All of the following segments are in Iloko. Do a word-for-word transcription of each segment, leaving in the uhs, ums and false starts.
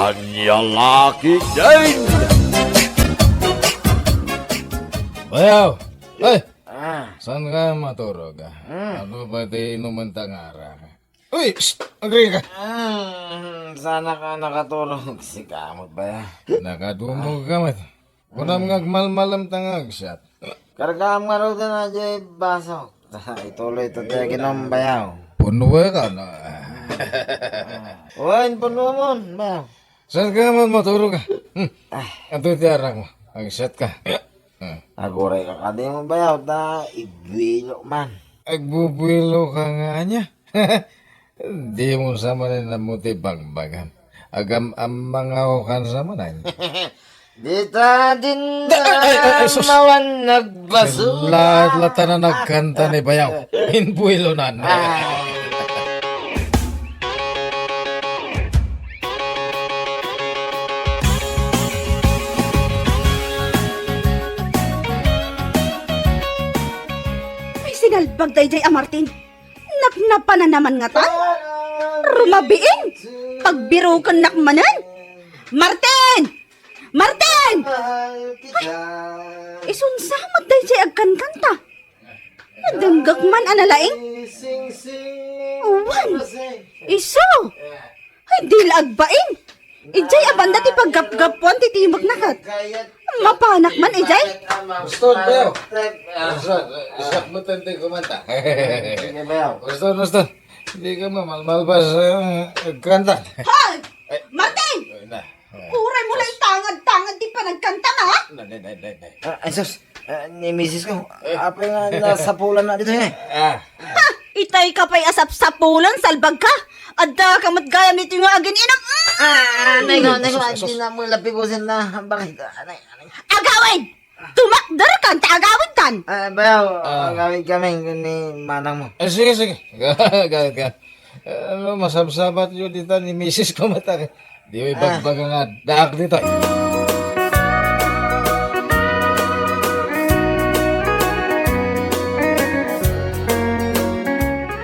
Ania la ketdin? Bayaw! Ay! Ah. Saan ka maturog, ah? Hmm. Ano ba ti inuman ta nga arak? Uy! Shh! Agri ka! Ah, saan ka nakaturog? Sika met, bayaw. Nakadumog ka met. Kunam nga agmalmalem ta nga agsiat. Kargaam ngaruden daydiay basok. Ituloy ta ti aginom, bayaw. Punue ka, no? Wen, punuen, bayaw. Saan ka man maturog, ah? Hmm. Ah. Adtoy ti arakmo. Agsiat ka. Hmm. Aguray ka kadi mo, bayaw, ta igbuelo man. Agbubuelo ka nga ania? Dimo sa manen ammo ti bagbagam. Agam-ammang ako kan sa manen. Dita din Da-, ay, ay, ay, sus. Mawan nagbasura. Lahat lata na nagkanta ni Bayaw. Inbuelonan. Ah. Ay, sinalbag daydiay a Martin. Napnapan a naman ngatan? Rumabiin! Pagbirukennak manen! Martin! Martin! Ay, isunsa met daydiay agkankanta? Nadenggak man a nalaing? Awan! Isu! Ay, di la agbain! Idiay a banda ti paggapgapuan ti timekna ket. Mapanak man idiay? Uston, Beo. Uston, isakbutan ti kumanta. Sige, Beo. Uston, uston. Di ka mamalmalbas, ah, kanta. Hoy! Ay. Martin! Ay, na. Uray mo lang tangad-tangad ti panagkanta, ha? Na, na, na, na, na. Ah, ay, sus. Ah, ni misis ko, apay nga nasapulan na dito, eh. Ah. Ha! Itay ka pay a sapsapulan, salbag ka! Adda ka met gayam iti nga agin-inam! Mm! Ah, nay ko, nay ko, sus, sus. Di na mo lapibusin na. Bakit? Ah, nay, nay. Agawid! Tumakder kan, ta agawid kan! Ah, bayaw, ah, agawid kami ni manang mo. Eh, sige, sige. Agawid ka. Ano, masabsabat yun dito ni misis ko mata. Di mo ibagbaga nga, daak ditoy.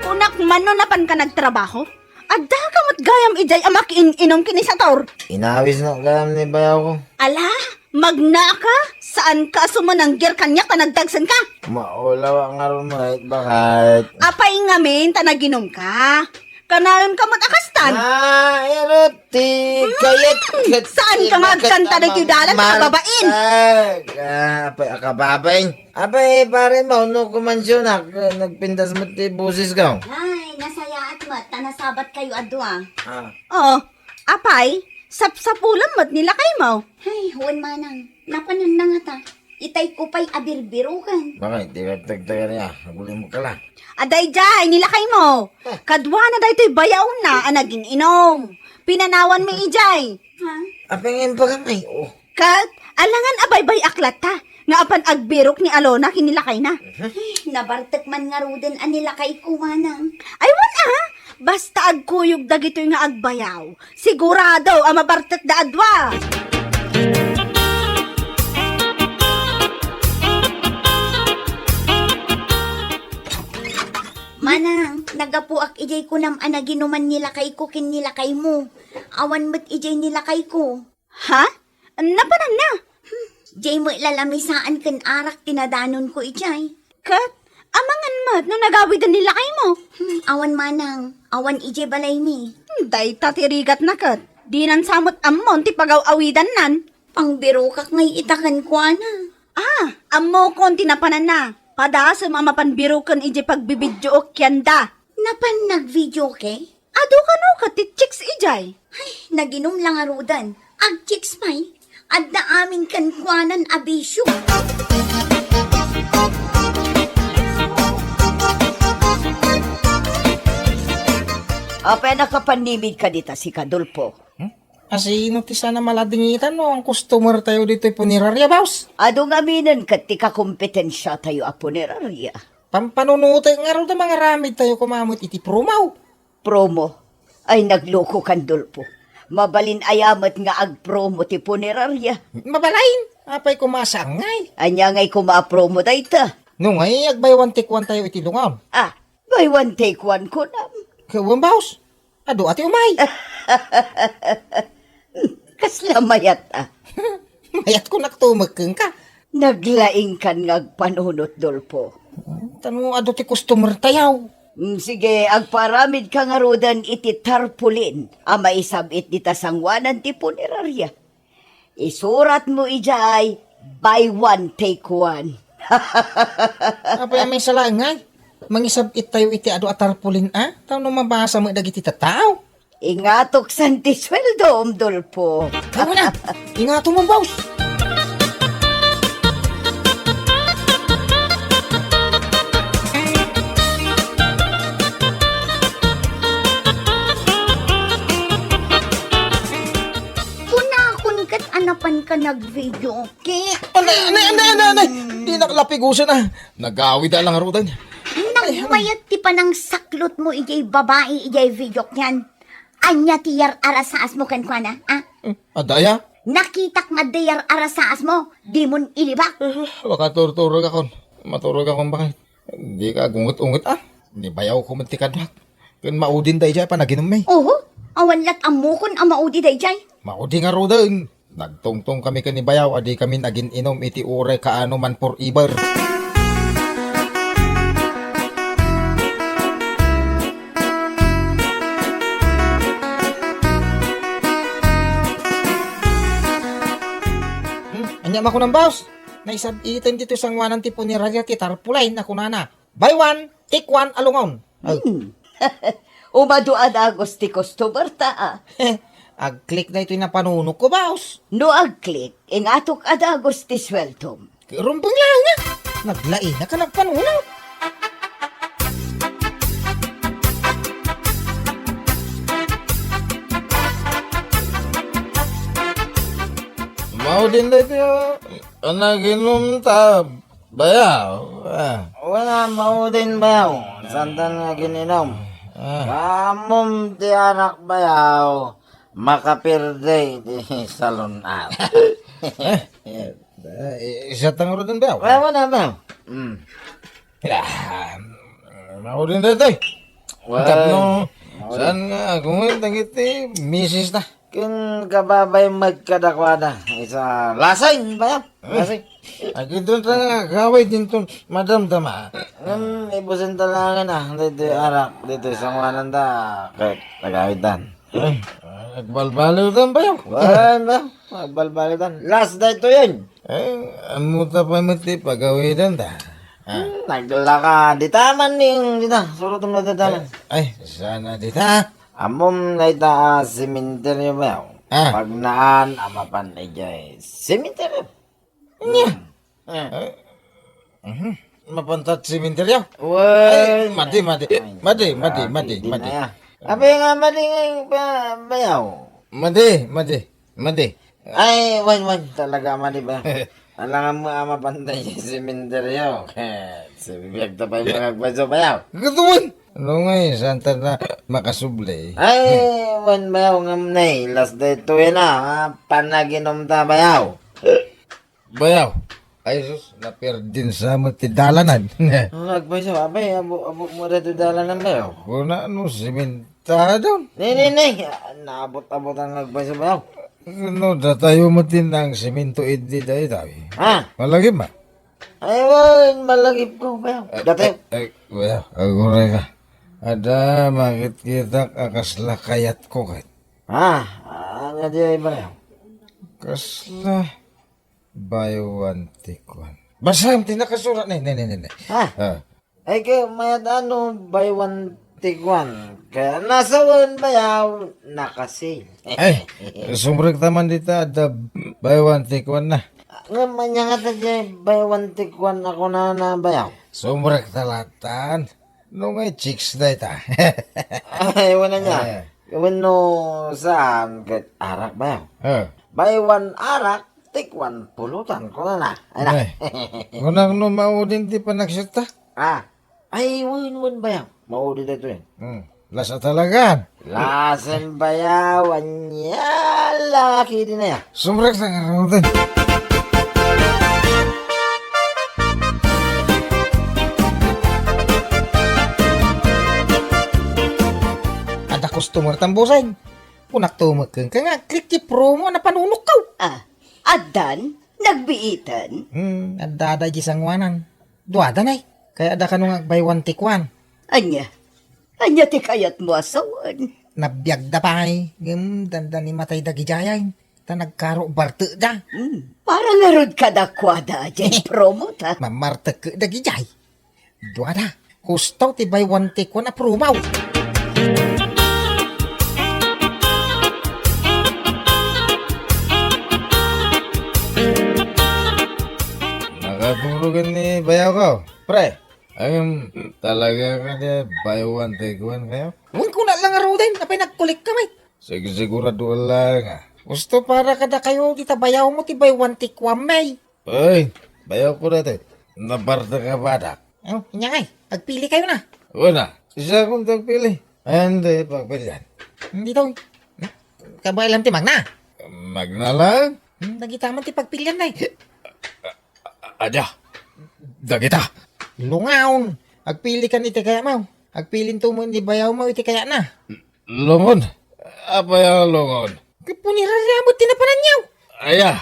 Kunak man no napan ka nagtrabaho? Adda ka met gayam idiay a makiin-inom ken ni Sator. Inawis na gayam ni bayaw ko. Ala, magna ka? Saan ka a sumananggir kaniak ta nagdagsen ka? Maulaw nga rumait, bakit? Apay ngamin ta naginom ka? Kanayon ka met a kastan? Ah, irot ti kayat ket saan ka nga agkanta dagiti dalan, kababain? Ah, apay a kababain. Apay, pare mo, no kumansionak, nagpintas met ti boses ko. Ay, nasayaat met, ta nasabat kayo a dua. Ah. Oh, apay, sapsapulan met ni lakay mo. Ay, wen manang, napanan na nga ta. Itay ko pay a birbiruken. Bakit? Di ka tagtagan niya. Aguli mo ka lang. Adaydiay, ni lakay mo. Ah. Kaduana daytoy bayawna a nagin-inom. Pinanawan mi idiay. Ha? Apay nga imbagam ay, oh. Ket, alangan a baybay-ak latta, nga apan agbirok ni Alona ken ni lakayna. Ay, nabartek man ngaruden a ni lakay ko, manang. Ay, wen a, basta agkuyog dagitoy nga agbayaw, sigurado a mabartekda a dua. Manang, nagapuak idiay kunam a naginuman ni lakay ko ken ni lakay mo. Awan met idiay ni lakay ko. Ha? Napanan na? Hmm, diay met lalamisaan ken arak ti nadanon ko idiay. Ket, amangan met no nagawiden ni lakay mo? Hmm, awan manang, awan idiay balay mi. Hmm, dayta ti rigat na ket. Dinan sa met ammon ti pagaw-awidannan. Pangbirokak ngay ita kenkuana. Ah, ammokon ti napanan na. Padasem a mapan biroken idiay pagbibidyook kenda. Napan nagvideoke? Adu kano ket ti chicks idiay? Ay, naginum la ngaruden. Ag-chicks pay. Adda amin kenkuanan a bisio. Apay a nakapannimid ka dita, Sikadolpo? Hmm? Asino ti sana maladingitan no ang customer tayo ditoy punerarya, boss? Adu ngaminen ket ti kakompetensiatayo a punerarya. Pampanunutek ngarud a mangaramid tayo koma met iti promo. Promo? Ay, nagluko kan Dolpo. Mabalin aya met nga agpromo ti punerarya? Mabalin? Apay koma sangay? Ania ngay koma a promo dayta? No ngay, ag-buy one take one tayo iti lungaw. Ah, buy one take one kunam. Kawan, boss? Adu a ti umay. Hmm, Sla mayat, a. Mayat ko naktumek kenka. Naglaingkan nga agpanunot, Dolfo. Tano adu ti customer tayaw. Mm, sige, agparamid ka ngaruden iti tarpaulin a maisab-it dita sangoanan ti punerarya. Isuratmo idiay, buy one, take one. Apay a maisalaeng ngay? Mangisab-it tayo iti adu a tarpaulin, a? Tapno mabasa met dagiti tattao. Ingatok san ti sueldom, Dolfo. Ay, wala. Ingato mo, boss. Kunakon ket a napanka nag-video. Anay, anay, anay, anay, anay! Dinak lapigusen, a. Nagawid a lang aruten. Nagmayat ti panangsaklotmo idiay babai idiay video ken. Ania ti yar-arasaasmo kenkuana, a? Adda aya? Nakitak nga adda yar-arasaasmo, dimon ilibak. Eh, makaturturogakon. Maturogakon baket. Dika agunget-unget, a. Ni bayawko met ti kaduak. Ken maudin daydiay a panaginummi. Oho, awan lat ammokon a maudi daydiay. Maudi ngaruden. Nagtungtong kami ken ni bayaw a dikami nagin-inum iti uray kaano man forever. Hmm, ania makunan, boss? Naisab-iten ditoy sangoanan ti punerarya ti tarpaulin a kunana, "Buy one, take one a lungawn." Ay. Hmm. Umadu a dagus ti customer ta, a. Ag-click daytoy napanunotko, boss. No ag-click, ingatok a dagus ti sueldom. Rumbeng laeng, a. Naglainaka nagpanunot. Maudin daytoy, a. Anaginum ta. Bayaw, a. Wala, maudin bayaw. Santan nga gin-inum. A. Ammom ti arak bayaw, makaperde ti salun-at. Eh, eh, eh, isa ta ngaruden bayaw. Wala, wala bayaw. Mm. Ah, maudin daytoy. Wala. Tapno, maudin. Saan nga, kung dagiti misis ta. Ken kababay met kadakuada. Isa, lasing bayaw. Lasing. Agidto ta nga agawid dinton madamdama. Ngem ibusen ta laengen, a, daytoy arak, daytoy sangoanan ta, ket agawidtan. Ay, agbalbaliwtan bayaw. Wen, bayaw. Agbalbaliwtan. Last daytoyen. Ay, ammo ta pay met ti pagawidanta. A. Hmm, naglaka. Dita man ning, dita. Surotem na dita man. Ay, sana dita. Ammom dayta a sementeryo bayaw. A. Pagnaan a mapan idiay sementeryo. Ania? Hmm. A. Mhm. Mapan ta sementeryo? Wen. Ay, madi, madi. Ay, madi, madi, madi, madi. Apay nga madi nga pa-, bayaw? Madi, madi, madi. Ay, wen, wen. Talaga madi bayaw. Alangan mo a mapan ta sementeryo. Ket, sabibiag ta pay mga agbaso bayaw. Gatuan! Ano nga, saan ta na makasubli? Ay, wen bayaw ngem nay, last daytoy na, a, panaginum ta bayaw. Bayaw. Ay, sus, naperdin sa mo ti dalanan. Ang agbaso, apay, abo, abo mo daytoy dalanan bayaw. Kuna no, simentadon. Nay, nay, nay. A, naabot-abot ang agbaso bayaw. No, datayo mo ti nang semento idi daytoy. A. Malagip ba? Ay, wen, malagip ko, bayaw. Datayo. Ay, ay, bayaw, aguray ka. Ada, makitkitak a kasla kayat ko ket. A, a, nga di ay bayaw. Kasla buy one, take one. Basam ti nakasurat. Ne, ne, ne, ne, ne. A. A. Ay, kay mayat a no buy one, take one. Kaya nasa wen bayaw, naka-sale. Ay, sumrekta man dita, adda buy one, take one na. Ngem ania ngata diay buy one, take one a kunana bayaw? Sumrekta latan. No nga chicks dayta. Ay, wala niya. Eh. Wenno saan ket arak bayaw? Eh. Buy one arak, take one pulutan, kunana. Ay na. Ay. Kunam no maudin ti panagsitta? A. Ay, wen, wen, bayaw. Maudi daytoy. Hmm. Lasa talagan. Lasen bayaw, ania la ketdin aya. Sumrekta ngaruden. Adda customer tan, bossing. Kunakto met kenka nga agklik ti promo a napanunokko. Ah, addan? Nagbiiten? Hmm, adda daydi sangoanan. Duada, nay. Kayatda kano nga ag-buy one take one. Ania? Ania ti kayatmo a sawen? Nabiagda pay, ngem dandani matay dagidiay. Ta nagkaro bartekda. Hmm, para ngarud kadakuada diay promo ta. Mamartek dagidiay. Duada. Husto ti buy one take one a promo. Nakaturogen ni bayawko, pre. Ay, talaga kadi buy one take one kayo? Wen, kuna lang ngaruden, apay nagkulik ka, may. Sige, sigurado lang, ah. Husto para kadakayo, dita bayawmo ti buy one take one, may. Ay, bayawko daytoy. Nabartek a badak. Oh, inya kay, agpili kayo na. Wala, siak ti agpili. Ayan, di pagpilian. Hindi daw. Kabaelam ti Magna. Magna lang? Hmm, dagita man ti pagpilian, nay. Ada. Dagita. Lungon. Agpili kan iti kayatmo. Agpili to mo ni bayawmo iti kayatna. Lungon? Apay a lungon? Punirariam ti napananyo. Aya,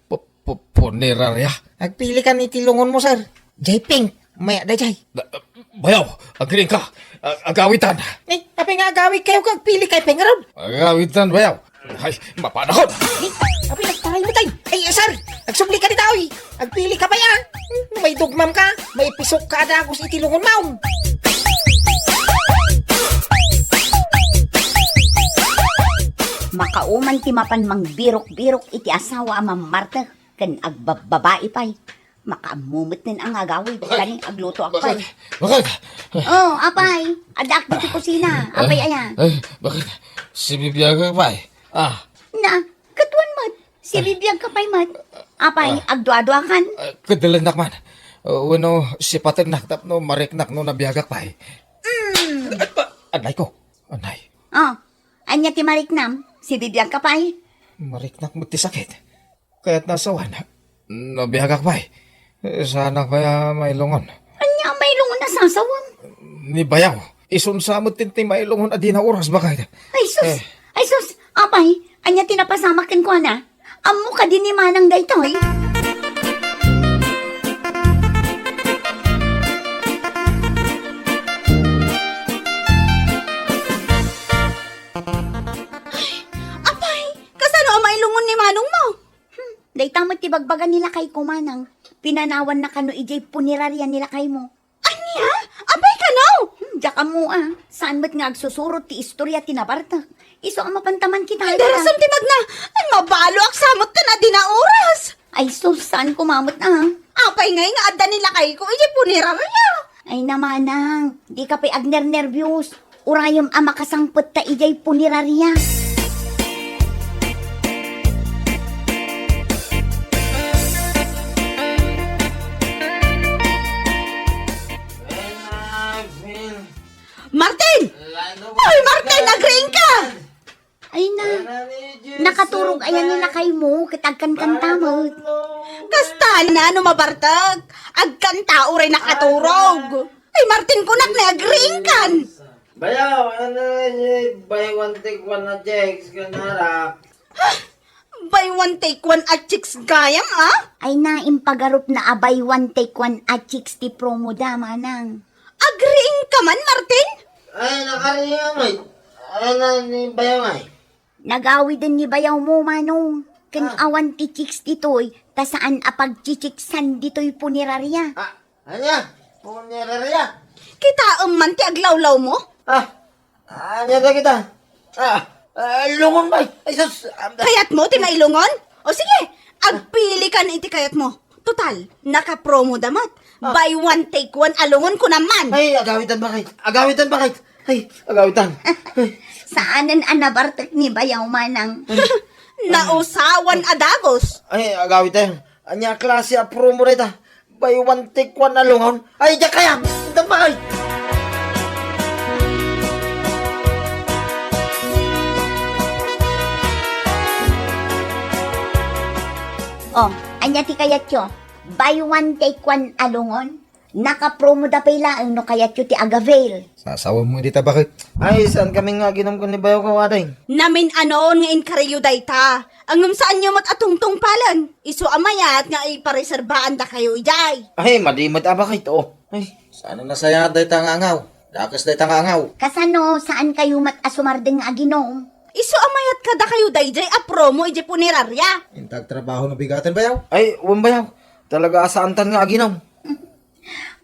pu-, pu-, puniraria? Agpili kan iti lungonmo, sir. Jay Pink, mayat dayjay. Da-, bayaw, agriing ka. A-, agawitan. Eh, apay nga agawid kayo kag pili kay Pink ngarud? Agawitan, bayaw. Ay, mapanahon. Eh, apay nagtaray mo, tay? Ay, sir, agsubli ka ni Tawi. Agpili ka pay, ah. Hmm, may dugmam ka, may pisok ka a dagus iti lungonmo. Makauman ti mapan mangbirok-birok iti asawa a mammartek ken agbabbabai pay. Makaammo met nen a nga agawid, kani aglutoak pay. Bakit? Bakit? Oh, apay, addaak ditoy kusina. Apay aya? Ay, bakit? Sibibiagak pay. Ah. Na, ket wen met. Sibibiag ka pay met. Apay, agduaduakan? Ah, kedelennak man. Uh, wenno sipatennak tapno mariknak no nabiagak pay. Mm. Anay ko. Anay. Oh, ania ti mariknam? Sibibiag ka pay? Mariknak met ti sakit. Kayatna a sawen. Nabiagak pay. Saanak pay a mailungon. Ania a mailungon a sasawem? Ni bayaw. Isun sa met ti mailungon a dina oras, baket. Ay sus! Eh. Ay sus! Apay, ania ti napasamak kenkuana? Ammo kadi ni manang daytoy? Ay, apay, kasano a mailungon ni manongmo? Hmm, dayta met ti bagbaga ni lakayko, manang. Pinanawanna kano idiay puneraria ni lakaymo. Ania? Apay kano? Hmm, diak ammo a. Saan met nga agsusurot ti istoria ti nabartek. Isu a mapantaman kita. Ay, darasem ti magna. Ay, mabaluak sa met ken a dina oras. Ay, sus, saan koma met a. Apay ngay nga adda ni lakayko idiay puneraria? Ay, namanang, dika pay agnernerbios. Urayem a makasangpet ta idiay puneraria. Martin! Ay, Martin, agriing ka! Ay na, nakaturog ayan ni lakaymo, ket agkankanta met. Kasta na no mabartek, agkanta uray nakaturog. Ay, Martin, kunak ni agriing kan. Bayaw, ano ni buy one take one a chicks ken arak? Buy one take one a chicks gayam, ah? Ay na, impagarupna a buy one take one a chicks ti promo da, manang. Agriing ka man, Martin? Ay, nakariing, ay. Ano ni bayaw, ay? Nagawiden ni bayawmo, manong. Ken awan ti chicks ditoy, ta saan a pagchichiksan ditoy puneraria. Ah, ania? Puneraria? Kitaem man ti aglawlawmo? Ah, ania dagita? Ah, ah, lungon bay. Ay, sus. Kayatmo ti mailungon? O sige, agpili kan iti kayatmo. Total, nakapromo da met. Ah. Buy one, take one, a lungon kunam man. Ay, agawitan bakit? Agawitan bakit? Ay, agawitan. Saanen a nabartek ni bayaw, manang. Nausawan a dagus. Ay, agawitan. Ania klase a promo dayta? Buy one, take one a lungon? Ay, diak kayat! Intan bakit? Oh, ania ti kayatyo? Buy one, take one a lungon? Nakapromoda pay laeng no kayatyo ti agavail. Sasawem dita, baket. Ay, saan kami nga aginum ken ni bayaw ko, ading? Namin-anon nga inkariyo dayta. Ngem saanyo met a tungtungpalen. Isu a mayat nga ipareserbaandakayo idiay. Ay, madi met a, baket, o. Ay, saan a nasayaat dayta nga angaw? Dakes dayta nga angaw. Kasano, saan kayo met a sumardeng nga aginum? Isu a mayat kadakayo daydiay a promo idiay punerarya. Inta agtrabaho no bigaten, bayaw? Ay, wen, bayaw. Talaga a saantan nga aginum.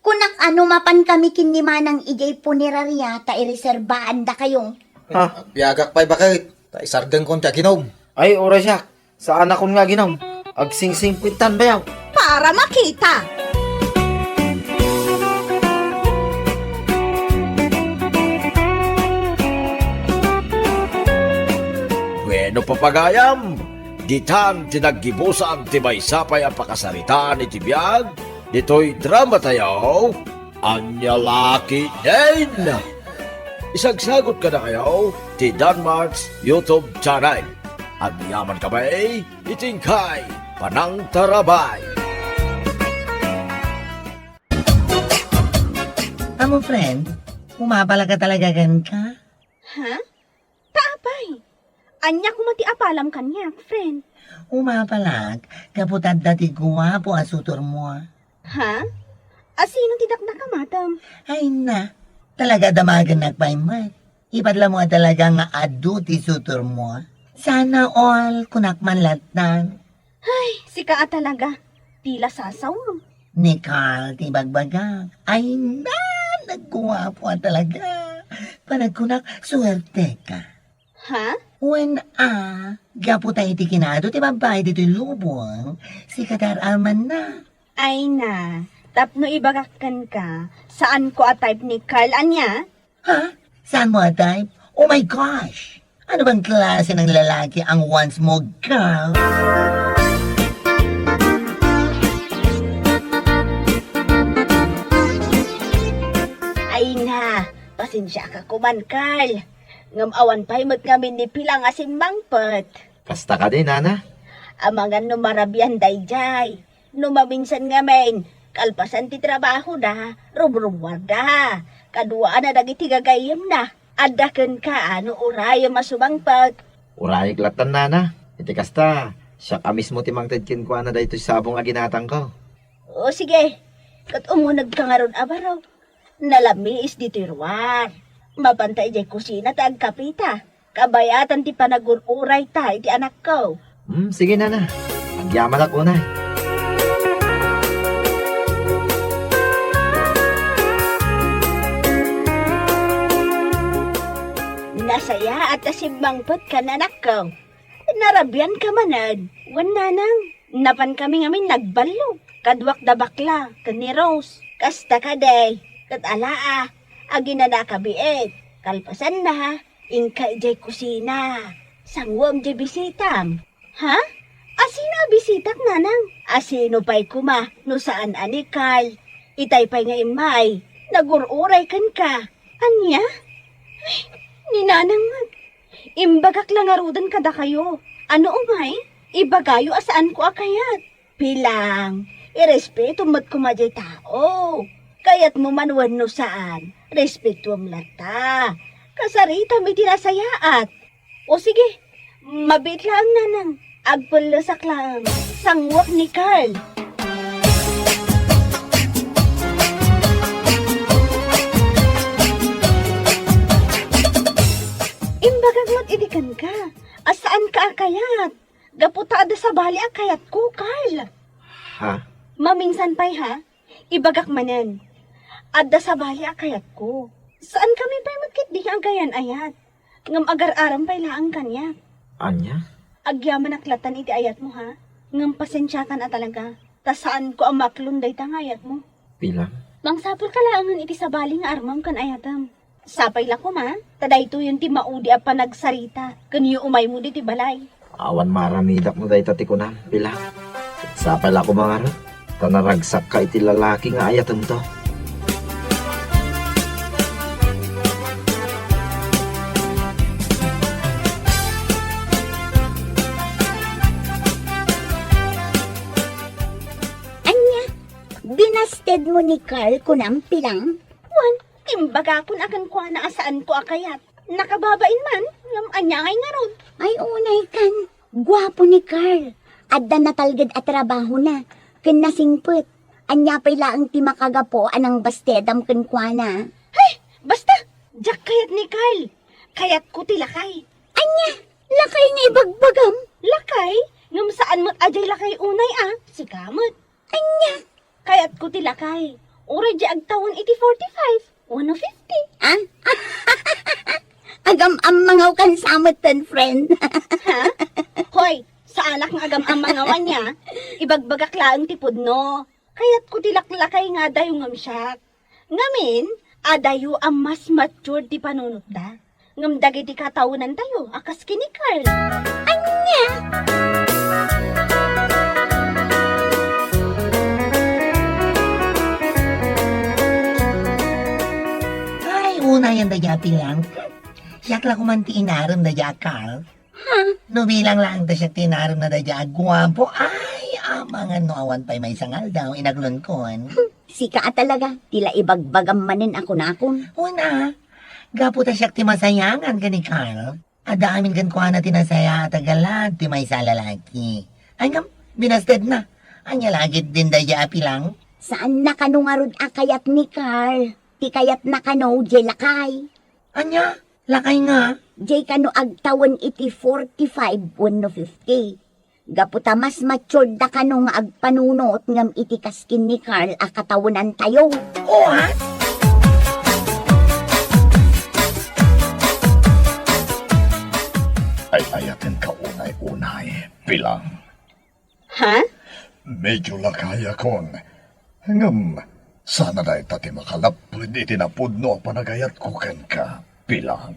Kunak a no mapan kami ken ni Manang idiay punerarya ta ireserbaandakayo. Ha? Agbiagak pay, baket. Ta isardengkon ti aginum. Ay, uray siak. Saanakon nga aginum. Agsingsingpettan, bayaw. Para makita. Bueno, papagayam, ditan ti naggibusan ti maysa pay a pakasaritaan iti biag ditoy drama tayo, Ania La Ketdin. Isagsagut kadakayo ti Danmark's YouTube channel. Agyaman kami iti inkay panangtarabay. Amo, friend, umapala ka talaga kenka? Ha? Ta apay? Ania koma ti apalam kaniak, friend? Umapalak, gapu ta adda ti guapo a sutormo. Ha? Asino ti dakdakamatem? Ay na, talaga damagennak pay met. Ipadla mo a talaga nga adu ti sutormo. Sana all, kunak man lattan. Ay, sika a talaga. Pila sasawem? Ni Carl ti ibagbaga. Ay na, nagguapo a talaga. Panagkunak, suerte ka. Ha? Wen a, gapu ta iti kinaadu ti babbai ditoy lubong, sika dar-arman na. Ay na, tapno ibagak kenka, saan ko a type ni Carl ania? Ha? Saan mo a type? Oh my gosh! Ano bang klase ng lalaki ang wants mo, girl? Ay na, pasensya ka kuman, Carl. Ngem awan pay met ngamin ni Pilang a simmangpet. Kasta kadi, nana? Amangan no marabian daydiay. No maminsan ngamin, kalpasan ti trabahoda, rumrummuarda. Kaduana dagiti gagayyemna. Adda kenka no urayem a sumangpet. Urayek lattan, nana. Iti kasta, siak a mismo ti mangted kenkuana daytoy sabong a ginatangko. O sige, ket umunegka ngarud a baro. Nalamiis ditoy ruar. Mapanta idiay kusina ta agkapita. Kabayatan ti panagur-urayta iti anakko. Hmm, sige, nana. Agyamanak unay. Nasayaat a simmangpetka, anakko. Narabianka manen. Wen, nanang, napankami ngamin nagballo. Kaduak da bakla ken ni Rose. Kasta kadi, ket ala a, aginanaka biit. Kalpasanna, inka idiay kusina. Sanguem diay bisitam. Ha? Asino a bisitak, nanang? Asino pay koma no saan a ni Carl? Itay pay nga immay, nagur-uray kenka. Ania? Ay, ni nanang met. Imbagak la ngaruden kadakayo. Ano umay? Ibagayo a saanko a kayat. Pilang, irespetom met koma diay tao. Kayatmo man wenno saan, respetoem latta. Kasaritam iti nasayaat. O sige, mabiit laeng, nanang. Agpellesak laeng. Sanguek ni Carl. Imbagak met idi kenka a saanka a kayat. Gapu ta adda sabali a kayatko, Carl. Ha? Maminsan pay, ha? Ibagak manen. Adda sabali a kayatko. Saankami pay met ketdi nga agayan-ayat. Ngem agar-arem pay laeng kaniak. Ania? Agyamanak lattan iti ayatmo, ha? Ngem pasensiakan a talaga. Ta saanko a maklon dayta nga ayatmo. Pilang? Mangsapulka laengen iti sabali nga armem ken ayatem. Sapay la koma, ta daytoyen ti maudi a panagsarita, ken yo umaymo ditoy balay. Awan maaramidak no dayta ti kunam, Pilang. Sapay la koma ngarud, ta naragsakka iti lalaki nga ayatemto. Ania? Bina- Ibasted mo ni Carl kunam, Pilang? Wen, imbagakon a kenkuana a saanko a kayat. Nakababain man, ngem ania ngay ngarud? Ay, unay kan. Guapo ni Carl. Adda natalged a trabahona. Ken nasingpet. Ania pay laeng ti makagapu a nangbastedam kenkuana? Hay! Basta! Diak kayat ni Carl. Kayatko ti lakay. Ania? Lakay nga ibagbagam? Lakay? Ngem saan met a diay lakay unay a? Sika met. Ania? Kayatko ti lakay. Uray diay agtawen iti forty-five, wenno fifty. Ah? Agam-ammangaw kan sa metten, friend. Ha? Hoy, saanak nga agam-ammangaw ania. Ibagbagak laeng ti pudno. Kayatko ti laklakay nga adayo ngem siak. Ngamin, adayo a mas mature ti panunotda. Ngem dagiti katawenantayo a kas ken ni Carl. Ania? Ay, unayen daydi a Pilang. Siak la koman ti inarem daydi a Carl. Ha? No bilang laeng ta siak ti inarem na daydi a guapo, ay, amangan no awan pay maysa nga aldaw, inaglunkon. Sika a talaga, ti la ibagbagam manen a kunakon. Wen a, gapu ta siak ti masayangan ken ni Carl. Adda amin kenkuana ti nasayaat a galad ti maysa a lalaki. Ay ngem, binastedna. Ania la ketdin daydi a Pilang? Saanna kano ngarud a kayat ni Carl. Ti kayatna kano, diay lakay. Ania? Lakay nga? Diay kano agtawen iti forty-five wenno fifty. Gapu ta mas matured da kano nga agpanunot ngem iti kas ken ni Carl a katawenantayo. What? Ay-ayatenka unay-unay, Pilang. Ha? Medyo lakayakon. Ngem, sana dayta ti makalapped iti napudno a panagayatko kenka, Pilang.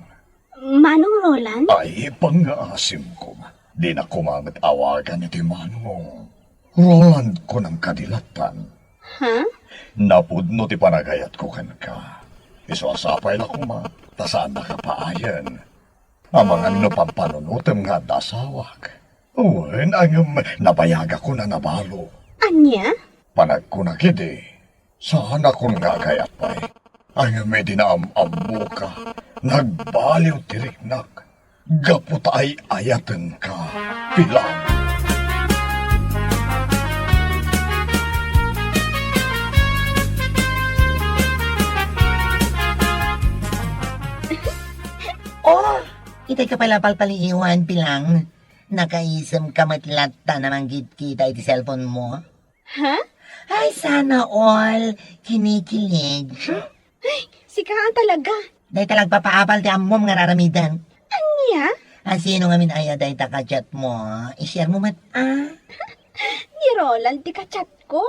Manong Roland? Ay, pangngaasim koma. Dinak koma met awagan iti Manong. Roland kunam kadi lattan. Ha? Napudno ti panagayatko kenka. Isu a sapay la koma, ta saannaka paayen. Amangan no pampanunotem nga adda asawak. Wen, ngem nabayagakon a nabalo. Ania? Panagkunak idi, saanakon nga agayat pay. Ngem idi naam-ammoka, nagbaliw ti riknak. Gapu ta ay-ayatenka, Pilang. Oh, itay ka pala palpaliiwan, Pilang. Nakaisemka met latta a mangkitkita iti cellphone mo? Ha? Ay, sana all. Kinikilig. Ay, sika talaga. Dayta la agpapaapal ti ammom nga ar-aramiden. Ania? A, sino ngamin aya dayta ka-chat mo? I-share mo met, a? Ni Roland ti ka-chat ko.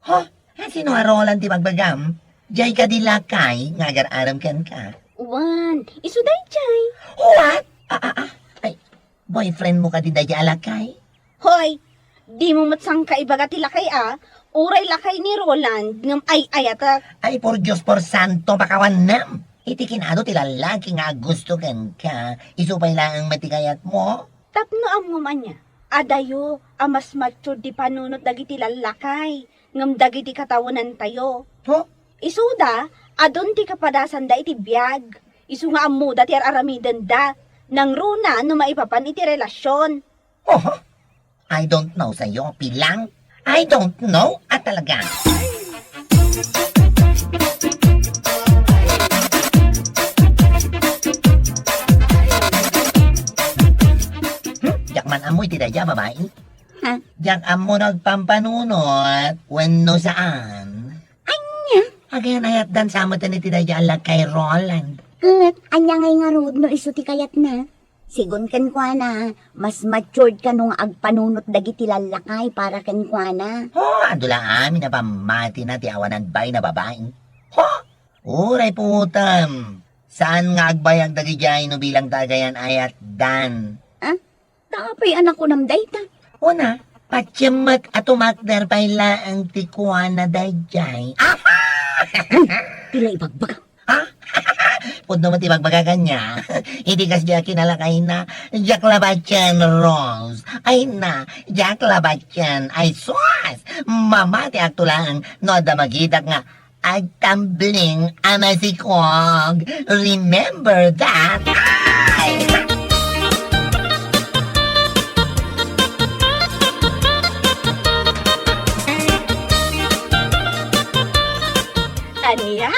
Ha? A, sino a Roland ti bagbagam? Diay kadi lakay nga agar-arem kenka? Wen, isu daydiay. What? A, a, a. Ay, boyfriend mo kadi daydiay a lakay? Hoy, dimo met sangka ibaga ti lakay a, uray lakay ni Roland ngem ay-ayatek. Ay, por Dios, por santo, pakawanam! Iti kinado ti lallaki nga aggusto kenka, isu pay laeng met ti kayatmo? Tapno ammom ania, adayo a mas mature ti panunot dagiti lallakay ngem dagiti katawenantayo. Huh? Isuda, adun ti kapadasanda iti biag. Isu nga ammoda ti ar-aramidenda. Nangruna no maipapan iti relasion. Oho. I don't know sa'yo, Pilang. I don't know a talaga. Hmm? Diak man ammo iti daydiay a babai. Ha? Diak ammo no agpampanunot wenno saan. Ania? Agayan-ayatdan sa met iti daydiay a lakay, Roland. Ket ania ngay ngarud no isu ti kayatna? Sigun kenkuana, mas matured kano nga agpanunot dagiti lallakay para kenkuana. Oh, adu la amin a pammatina ti awanan bain a babai. Ho! Uray puotem, saan nga agbayag dagidiay no bilang ta agayan-ayatdan. Ah? Ta apay a nakunam dayta? Una, patiem met a tumakder pay laeng ti kuana daydiay. Aha! Ti la ibagbaga. Ha? Pudno met ti bagbaga kaniak. Idi kasdi a kinalakayna, diak labaten, Rose. Ay na, diak labaten. Ay sus! Mamatiakto laeng no adda magitak nga agtambling a masikog. Remember that! Ay! Ania?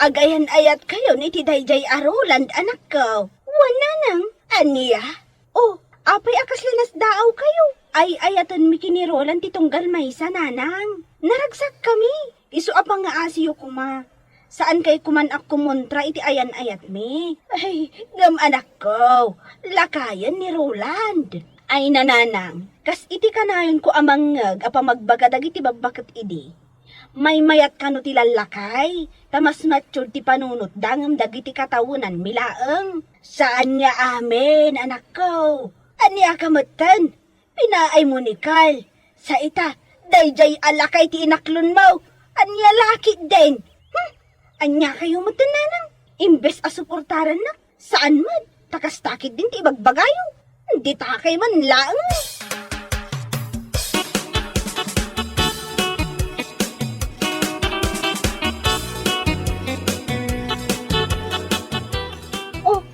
Agayan-ayatkayon iti daydiay a Roland, anakko. Wen, nanang, ania? O, apay a kasla nasdaawkayo? Ay-ayatenmi ken ni Roland ti tunggal maysa, nanang. Naragsakkami. Isu a pangngaasiyo koma. Saankayo koman a kumontra iti ayan-ayatmi. Ay, ngem anakko, lakayen ni Roland. Ay, nanang, kas iti kanayonko a mangngeg a pamagbaga dagiti babbaket idi. Maymayat kano ti lallakay, ta mas mature ti panunotda ngem dagiti katawenanmi laeng. Saan nga amin, anakko. Ania ka metten? Pinaaymo ni Carl. Sa ita, daydiay a lakay ti inaklonmo. Ania la ketdin? Hmm? Ania kayo metten, nanang? Imbes a suportarannak, saan met? Ta kasta ketdin ti ibagbagayo. Ditakay man laeng. O,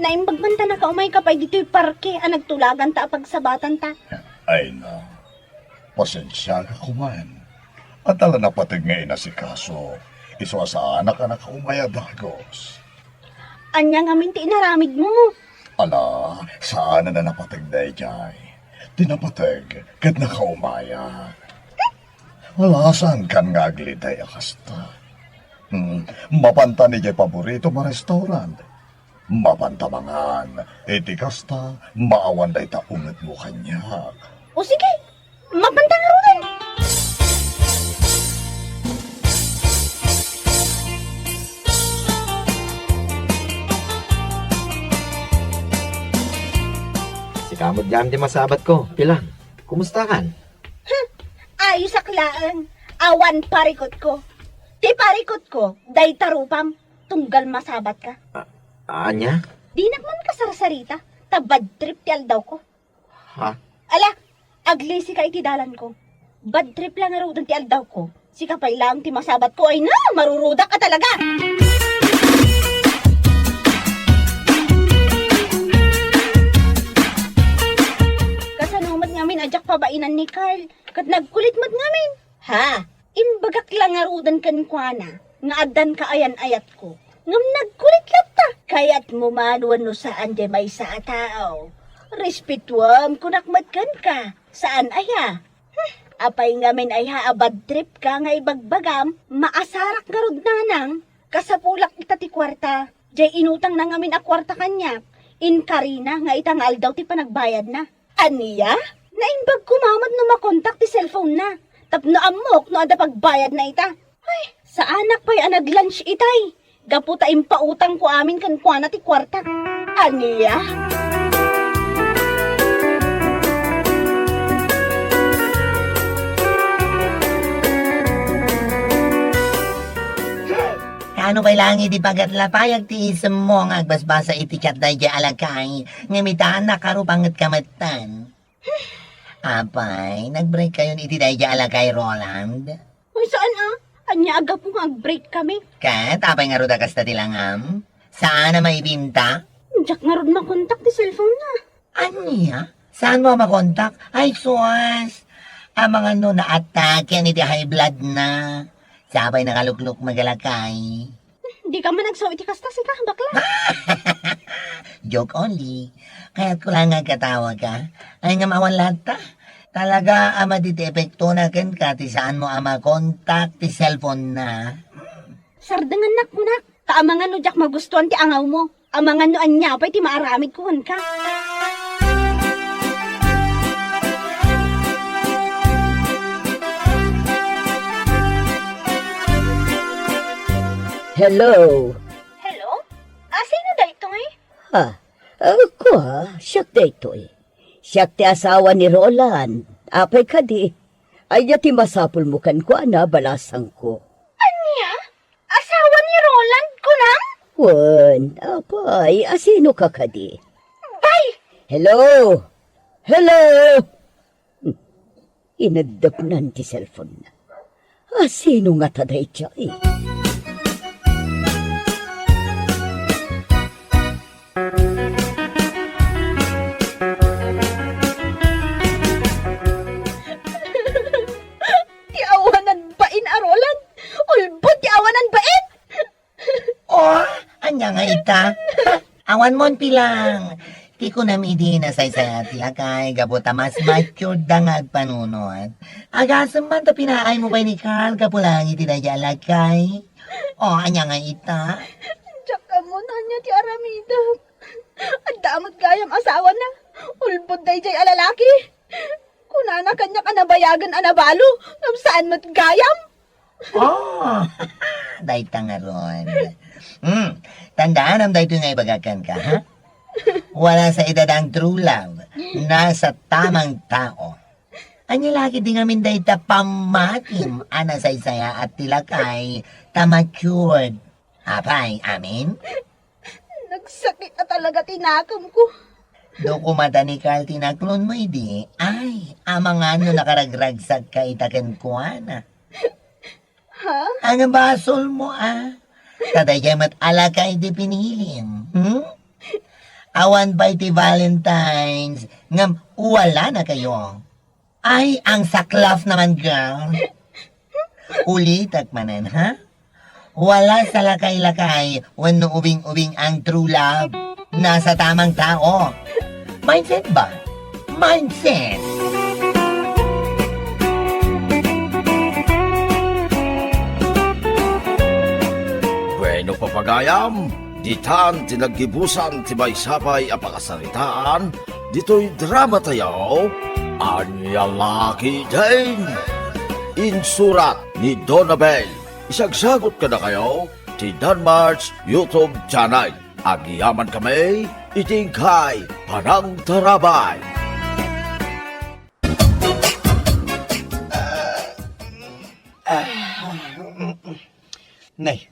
naimbag man ta nakaumayka pay ditoy parke a nagtulaganta a pagsabatanta. Ay na, pasensiaka koman. Adda la napateg nga inasikaso, isu a saanak a nakaumay a dagus. Ania ngamin ti inaramidmo? Ala, saanen a napateg daydiay. Ti napateg ket nakaumayak. Ala, saankan nga aglitay a kasta. Hmm, mapanta idiay paboritom a restaurant. Mapanta mangan. Iti kasta, maawan dayta ungetmo kaniak. O sige, mapanta ngaruden. Sika met gayam ti masabatko. Pilan? Kumustakan? Hmm, ayosak laeng. Awan parikutko. Ti parikutko, dayta rupam, tunggal masabatka. A-, ania? Dinak man kasarsarita, ta bad trip ti aldawko. Ha? Ala, aglisika iti dalanko. Bad trip la ngaruden ti aldawko. Sika pay laeng ti masabatko, ay na, marurudak ka talaga! Kasano met ngamin a diak pabainan ni Carl? Ket nagkulit met ngamin. Ha? Imbagak la ngaruden kenkuana nga addan kaayan-ayatko. Ngem nagkulit latta. Kayatmo man wenno saan diay maysa a tao. Respetuem, kunak met kenka. Saan aya? Hmm, apay ngamin aya a bad trip ka nga ibagbagam, maasarak ngarud nanang, kasapulak ita ti kuarta. Diay inutangna ngamin a kuarta kaniak, inkarina nga ita nga aldaw ti panagbayadna. Ania? Naimbag koma met no makontak ti cellphone-na, tapno ammok no adda pagbayadna ita. Ay, saanak pay a nag-lunch itay, gapu ta impautangko amin kenkuana ti kuarta. Ania? Kaano pay laeng iti pagatla pay agtiisemmo nga agbasbasa iti chat daydiay a lakay, ngem ita, nakarupangetka metten. Apay, nag-break kayon iti daydiay a lakay, Roland? Uy, saan a? Ania a gapu nga ag-break kami? Ket apay ngarud a kasta ti langam? Saan a maibinta? Diak ngarud makontak ti cellphone-na. Ania? Saanmo a makontak? Ay, sus! Amangan no naataken iti high blood-na. Sa pay nakaluklukmeg a lakay. Dika man agsao iti kasta, sika, bakla. Joke only. Kayatko laeng nga agkatawagka. Ay, ngem awan latta. Talaga a madi ti epektona kenka ti saanmo a makontak ti cellphone-na. Sardengennak kunak, ta amangan no diak magustuan ti angawmo. Amangan no ania pay ti maaramidko kenka. Hello? Hello? Ah, sino daytoy? Ha? Ah, kua, siak daytoy. Siak ti asawa ni Roland. Apay kadi? Ania ti masapulmo kenkuana, balasangko? Ania? Asawa ni Roland, kunam? Wen, apay, asino ka kadi? Bay! Hello? Hello? Hmm, ineddepnan ti cellphone-na. Asino ngata daydiay? Ti awanan bain a Roland! Ulbod ti awanan bain! Oh, ania nga ita? Awan mon pilang. Ti kunam idi nasaysayat ti lakay, gapu ta mas matured da nga agpanunot. Agasem man ta pinaay mo pay ni Carl, gapu lang iti daydiay a lakay. Oh, ania nga ita? Diak ammo no ania ti aramidek. Adda met gayam asawana. Ulbod daydiay a lalaki. Kunana kaniak a nabayagen a nabalo, ngem saan met gayam. Oh, dayta ngarud. Hmm, tandaanam daytoy nga ibagak kenka, ha? Wala sa edad ang true love, nasa tamang tao. Ania la ketdi ngamin dayta pammatim a nasaysayaat ti lakay ta matured. Apay, amin? Nagsakit a talaga ti nakemko. No kumata ni Carl ti naklonmo idi, ay, amangan no nakaragragsakka ita kenkuana. Ha? Ania basolmo, a? Ta daydiay met a lakay ti pinilim, hmm? Awan pay ti Valentine's, ngem walanakayo. Ay, ang saklaf naman, girl. Ulitek manen, ha? Wala sa lakay-lakay wenno ubing-ubing ang true love. Nasa tamang tao. Mindset ba? Mindset! Bueno, papagayam, ditan ti naggibusan ti maysa pay a pakasaritaan ditoy drama tayo, Ania La Ketdin? Insurat ni Donabel. Isagsagut kadakayo ti Danmart's YouTube channel. Agyamankami iti inkay panangtarabay. Nay,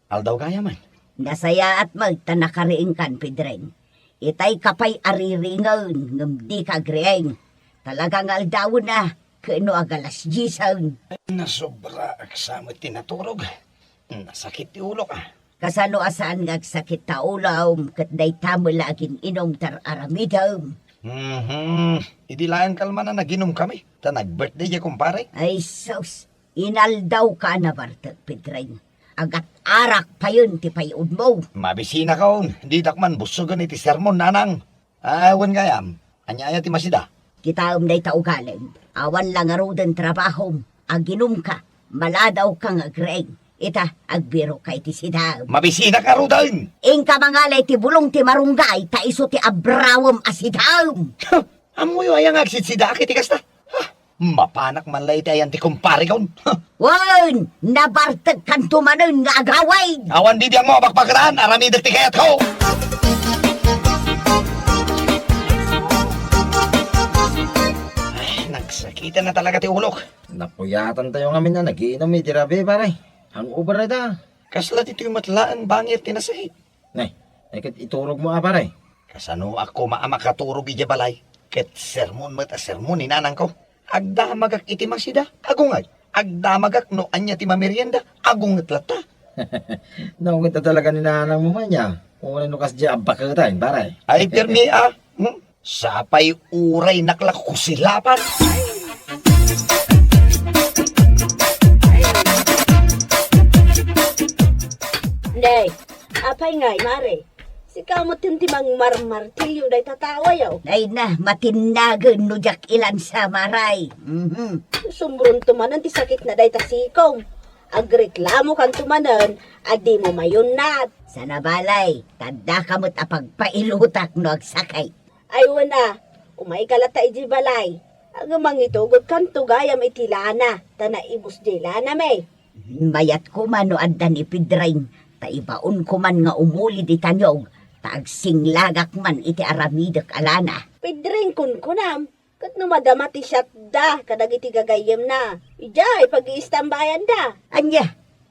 aldaw gayam man. Nasayaat met ta nakariingkan, Pedring. Itay ka pay a riringen ngem dika agriing. Talaga nga aldawen a, ket no agalas diesen. Nasobraak sa met ti naturog. Nasakit ti ulok, a. Kasano a saan nga agsakit ta ulom ket dayta met la agin-inum ti ar-aramidem? Mhm. Idi laeng kalman a naginumkami, ta nag-birthday diay kumpare. Ay sus, inaldawka a nabartek, Pedring. Agat-arak payen ti pay-unmo. Mabisinakon, didak man bussogen iti sermon, nanang. Ay, wen gayam, ania aya ti masida? Kitaem dayta ugalim. Awan la ngaruden trabahom, aginumka, maladawka nga agriing. Ita, agbirokka iti sidaem. Mabisinak ngaruden! Inka mangala iti bulong ti marunggay, ta isu ti abrawem a sidaem. Ammoyo aya nga agsitsidaak iti kasta? Ha? Mapanak man la iti ayan ti kumparekon. Ha? Wen, nabartekkanto manen nga agawid. Awan bibiangmo a pakpakatan, aramidek ti kayatko. Ay, nagsakiten na talaga ti ulok. Napuyatantayo ngamin a nagiinum iti rabii, pare. Hangover dayta. Kasla ditoy met laeng bangir ti nasahit. Nay, ay ket iturogmo a, pare. Kasanoak koma a makaturog idiay balay, ket sermon met a sermon ni nanangko. Agdamagak iti masida, agunget. Agdamagak no ania ti mamerienda, agunget latta. Naunget a talaga ni nanangmo man ya. Uray no kasdiay a baketen, pare. Ay, pirmi a. Hmm? Sapay uray naklako silapan. Nay, apay ngay, mare? Sika met ti mangmarmartilyo dayta tao, ayaw? Ay na, matinnagen no diak ilansa, mare. Mhm. Sumronto manen ti sakitna dayta sikom. Agreklamokanto manen a dimo mayunnat. Sana balay, ta addaka met a pagpailutak no agsakit. Ay, wen a, umayka latta idiay balay. Ngem mangitugotkanto gayam iti lana, ta naibus diay lanami. Mayat koma no adda ni Pedring, ta ibaonko man nga umuli diay tanyog, ta agsinglagak man iti aramidek a lana. Pedring kunkunam, ket no madama ti siatda kadagiti gagayyemna, idiay pag-iistambayanda. Ania,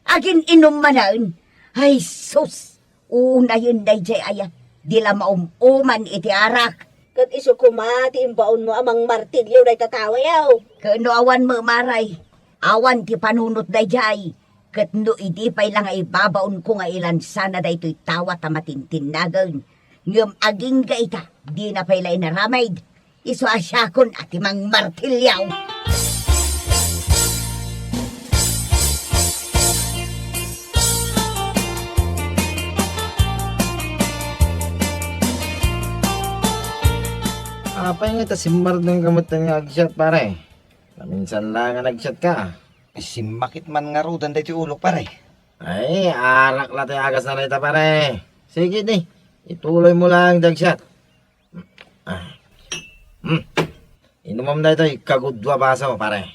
agin-inum manen? Ay sus! Unayen daydiay aya, di la maum-uman iti arak. Ket isu koma ti imbaonmo a mangmartilyo dayta tawayo. Ket no awan met, Maray, awan ti panunot daydiay. Ket no idi pay la nga ibabaonko nga ilansana daytoy tawat a matintinnagen, ngem agingga ita, dina pay la inaramid. Isu a siakon a ti mangmartilyo. Apay nga ta simmardeng ka met nga agsiat, pare? Naminsan la nga nagsiat ka. Simmakit man ngaruden daytoy ulok, pare. Ay, arak la ti agasna dayta, pare. Sige di, ituloy mo lang ti agsiat. Ah. Hmm. Inumam daytoy kagudua baso, pare.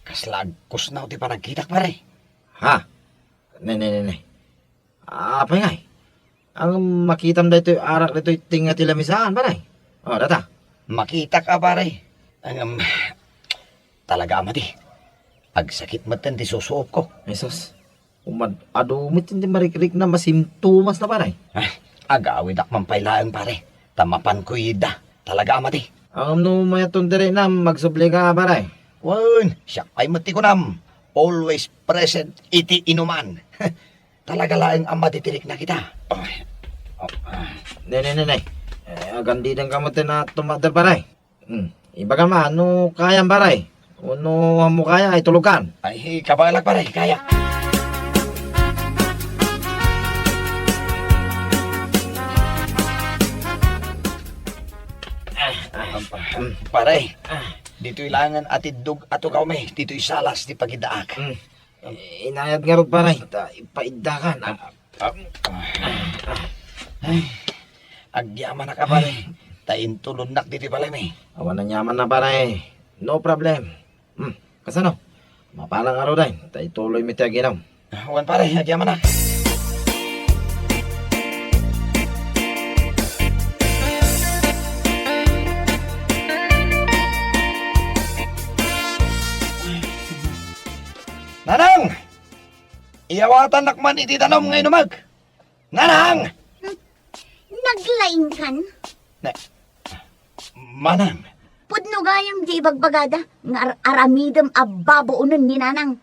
Kasla agkusnaw ti panagkitak, pare. Ha? Ne, ne, ne, ne. Apay ngay? Ang makitam daytoy arak daytoy tinga ti lamisaan, pare. Oh, data. Makitak a, pare. Ang, um, talaga, ama di. Agsakit met ti susuopko. Jesus. Umad-adu met ti marikriknam a simptomas na, pare. Ah, agawidak man pay laeng, pare. Ta mapanko ida. Talaga, ama di. Ngem no mayat ton ti riknam, magsubli ka, pare. Wen, siak pay met ti kunam. Always present iti inuman. Talaga laeng a matitirikna kita. Ay. Oh, ah. Ne, ne, ne, ne. Eh, agandidang ka met na tumader, pare. Hmm. Ibagam a, no kayam, pare. Wenno ammo kaya, ay tulokan. Ay, kabalak, pare, kaya. Ah, ah, hmm. Pare, ah, ditoy langen a tiddog a tugawmi, ditoy salas ti pagidaak. Hmm. Inayad ngarud, pare, ta ipaiddakan. Ah, ah, ah. Ay, agyamanak a, pare. Ta intulonnak ditoy balaymi. Awan aniamanna, pare. No problem. Hmm, kasano? Mapala ngaruden, ta ituloymi ti aginum. Ah, wen, pare, agyamanak. Nanang! Iyawatannak man iti danum nga inumek. Nanang! Naglaingkan? Na-, Manang. Pudno gayam di ibagbagada nga ar-, aramidem a babaonen ni Nanang.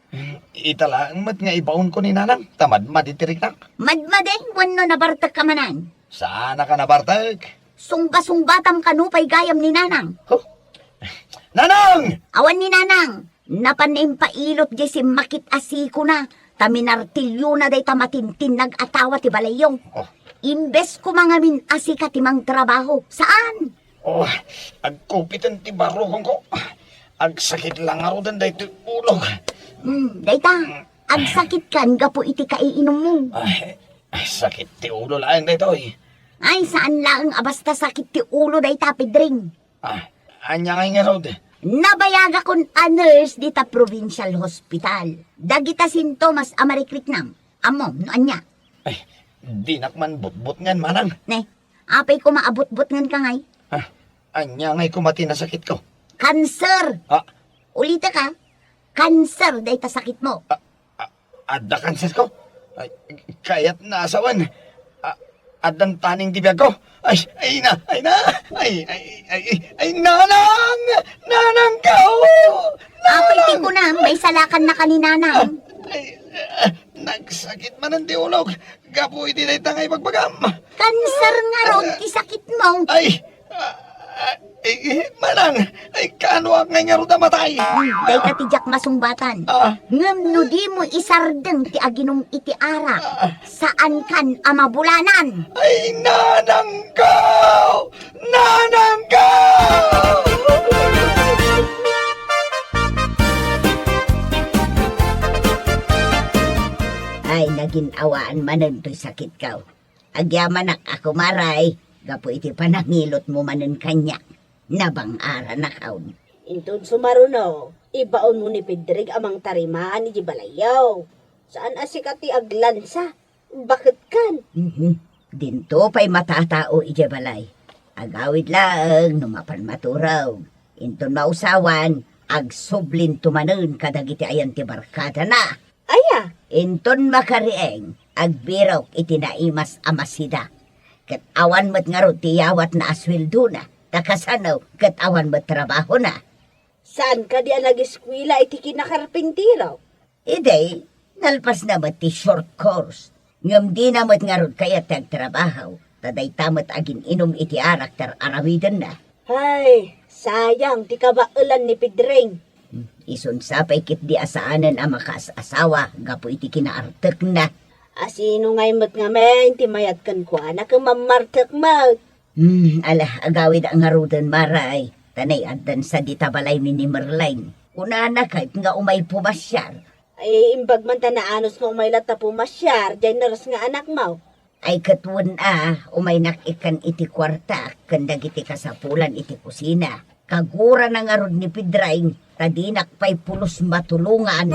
Ita laeng met nga ibaonko ni Nanang, ta madmadi ti riknak. Madmadi wenno nabartek ka manen? Saanak a nabartek. Sungba-sungbatam kano pay gayam ni Nanang. Huh? Nanang! Awan ni Nanang. Napan impailot di simmakit a sikona, ta minartilyona dayta matintinnag a tawa ti balayyo. Oh. Imbes koma ngamin a sika ti mangtrabaho. Saan? Oh, agkupiten ti barukongko. Agsakit la ngaruden daytoy ulok. Hmm, dayta, agsakitkan gapu iti kaiinummo. Ay, sakit ti ulo laeng daytoy. Ay, saan laeng a basta sakit ti ulo dayta, Pedring. Ah, ania ngay ngarud? Nabayagakon a nurse dita provincial hospital. Dagita sintomas a marikriknam. Ammom no ania? Ay, dinak man butbutngen, manang. Ne, apay koma a butbutngenka ngay? Ah, ania ngay koma ti nasakitko? Kanser! Ah. Ulitek a, kanser dayta sakitmo. Ah, ah, adda kanserko? Ay, kayatna a sawen. Ah, addan taning ti biagko. Ay, ay na, ay na, ay, ay, ay, ay, ay, nanang! Nanangko! Apay ti kunam, maisalakan na ka ni nanang. Ay, ah, nagsakit manen ti ulok. Gapu iti dayta nga ibagbagam. Kanser ngarud ti sakitmo. Ay, ah, ah, eh, eh, manang, ay, kaano ak ngay ngarud a matay? Dayta ti diak masungbatan. Ah. Ngem no dimo isardeng ti aginum iti arak, ah, saankan a mabulanan. Ay, nanangko! Nanangko! Ay, nagin-awaan manen toy sakitko. Agyamanak a kumaray, gapu iti panangilotmo manen kaniak. Nabang-aranakon. Inton sumaruno, ibaonmo ni Pedrig a mangtarimaan idiay balayyo. Saan a sika ti aglansa? Baketkan? Mhm. Dinto pay matatao idiay balay. Agawid laeng no mapan maturog. Inton mausawan, agsublinto manen kadagiti ayan ti barkadana. Aya? Inton makariing, agbirok iti naimas a masida. Ket awan met ngarud ti iyawatna a sueldona, ta kasano ket awan met trabahona. Saan kadi a nagiskuela iti kinakarpintero? Idi, nalpasna met ti short course. Ngem dina met ngarud kayat ti agtrabaho, ta dayta met agin-inum iti arak ti ar-arawidenna. Ay, sayang ti kabaelan ni Pedring. Hmm, isun sa pay ketdi a saanen a makaas-asawa gapu iti kinaartekna. Asino ngay met ngamin ti mayat kenkuana ken mammartek met? Hmm, ala, agawid a ngaruden, Maray. Ta nay-addan sadi ta balaymi ni Merlin. Kunana ket nga umay pumasiar. Ay, imbag man ta naanus nga umay latta pumasiar, diay nurse nga anakmo. Ay, ket wen a, umaynak ikkan iti kuarta ken dagiti kasapulan iti kusina. Kagurana ngarud ni Pedring, ta dinak pay pulos matulongan.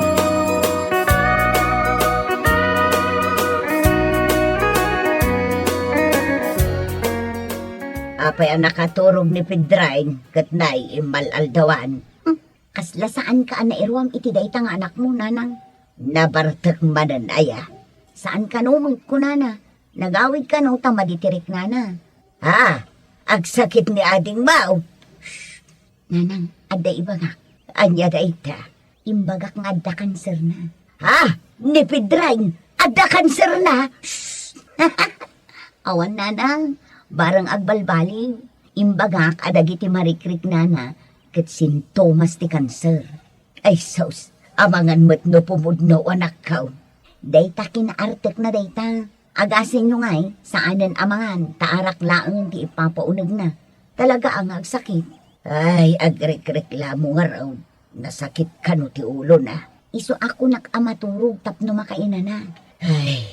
Apay a nakaturog ni Pedring ket nay immal-aldawan. Hmm, kasla saanka a nairuam iti dayta nga anakmo, nanang? Nabartek manen aya. Saan kano met, kunana. Nagawid kano ta madi ti riknana. Ha? Agsakit ni adingmo? Shh! Nanang, adda ibagak. Ania dayta? Imbagak nga adda kanserna. Ha? Ni Pedring, adda kanserna? Shh! Awan, nanang, bareng agbalbaliw. Imbagak a dagiti marikriknana ket sintomas ti kanser. Ay sus, amangan met no pumudno, anakko. Dayta kinaartekna dayta. Agasenyo ngay, saanen a mangan, ta arak laeng ti ipapaunegna. Talaga a nga agsakit. Ay, agrikreklamo ngarud. Nasakit kano ti ulona. Isu a kunak a maturog tapno makainana. Ay,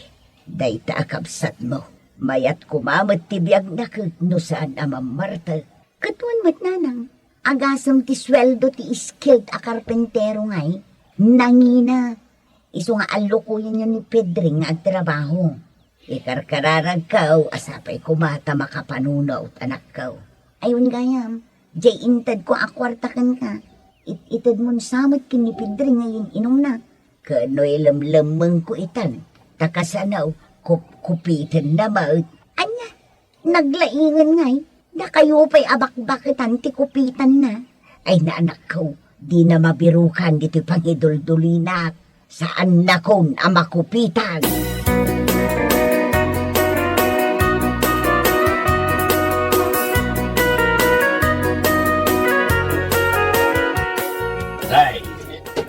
dayta a kabsatmo. Mayat koma met ti biagna ket no saan a mammartek. Ket wen met, nanang, agasem ti sueldo ti skilled a karpentero ngay, nangina. Isu nga allukoyenyo ni Pedring nga agtrabaho. Ikarkararagko a sapay koma ta makapanunot, anakko. Ay, wen gayam, diay intedko a kuarta kenka. It-itedmon sa met ken ni Pedring nga yin-inumna. Ken no ilemlemmengko itan, ta kasano, kupkupitenna met. Ania? Naglaingen ngay, dakayo pay a bakbaketan ti kupitanna. Ay, naanakko, dina mabirukan ditoy pangiduldulinak. Saannakon a makupitan. Nay,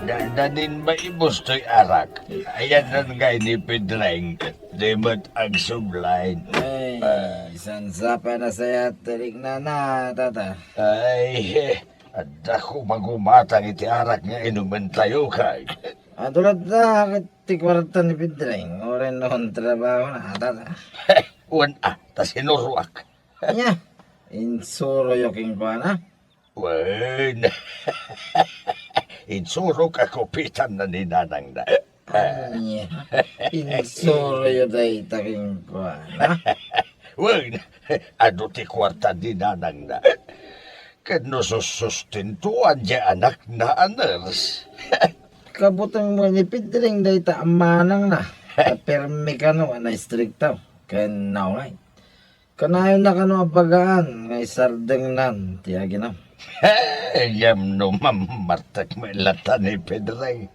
da-, danin maibus toy arak. Ayanna ngay ni Pedring. Di met agsubli. Ay, ah, saan sa pay a nasayat ti riknana, tata? Ay, adda koma gumatang iti arak nga inumentayo, kay. Adu latta ket ti kuarta ni Pedring, uray no trabaho na, tata. Wen a, ta sinuroak. Ania, insuroyo kenkuana? Wen, insurok a kupitanna ni nanangna. Ania, insuroyo dayta kenkuana? Wen, adu ti kuarta ni nanangna. Ket no sussustentuan diay anakna a nurse. Kabutengmo ni Pedring dayta a manangna. Permi kano a naistrikto ken naunay. Kanayonna kano a bagaan nga isardengnan ti aginam. Ngem no mammartek met latta ni Pedring.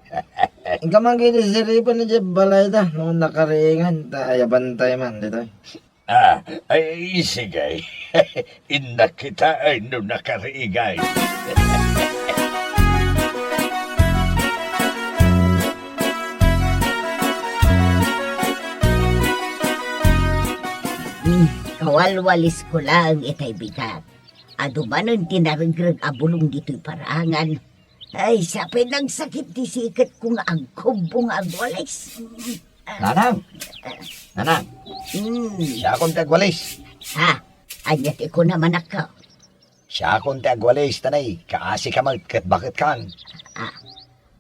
Inka man ket idi siripen idiay balayda no nakariingan ta aya bantay man ditoy. Ah, ay, sige. Innak kitaen no nakariingay. Hmm, kawalwalisko laeng itay bigat. Adu manen ti naregreg a bulong ditoy parangan. Ay, sapay nagsakit ti siketko nga agkubbo nga agwalis. Nanang! Nanang! Hmm. Siakon ti agwalis. Ha? Ania ti kunam, anakko? Siakon ti agwalis, tanay. Kaasi ka met ket baket kan. Ah,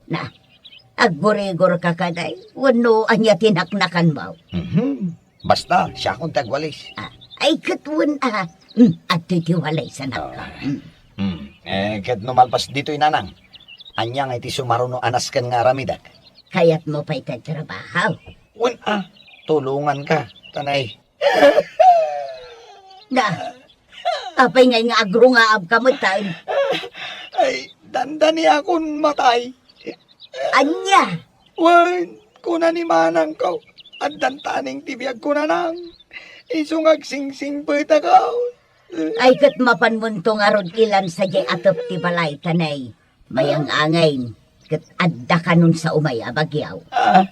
na, aggurigor ka kaday? Wenno ania ti naknakanmo? Mhm. Basta, siakon ti agwalis. Ah, ay, ket wen a. Hmm, adtoy ti walis, anakko. Ah. Hmm. Hmm. Eh, ket no malpas ditoy, nanang, ania nga iti sumaruno a nasken nga aramidek? Kayatmo pay ti agtrabaho? Wen a, tulonganka, tanay. Na, apay ngay nga agrungaabka met, tay? Ay, dandaniakon matay. Ania? Wen, kuna ni manangko, addan taning ti biag, kunana. Isu nga agsingsingpetako. Ay, ket mapanmonto ngarud ilan sadiay atep ti balay, tanay. Mayang-angay, ket adda kanon sa umay a bagyaw. Ah,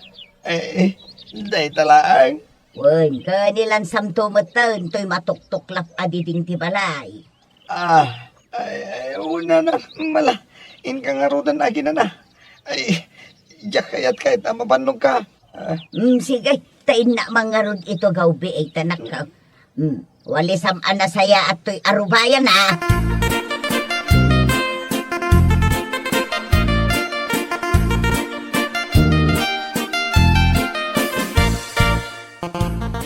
eh, dayta laeng. Wen, ken ilansamto metten toy matuktuklap a diding ti balay. Ah, ay, ay, una na, mala. Inka ngaruden, aginana. Ay, diak kayat, kayat a mabannogka. Ah. Mm, sige, ta innak man ngarud ito gaw biit, anak. Mm, walisam a nasayaat toy arubayan, a.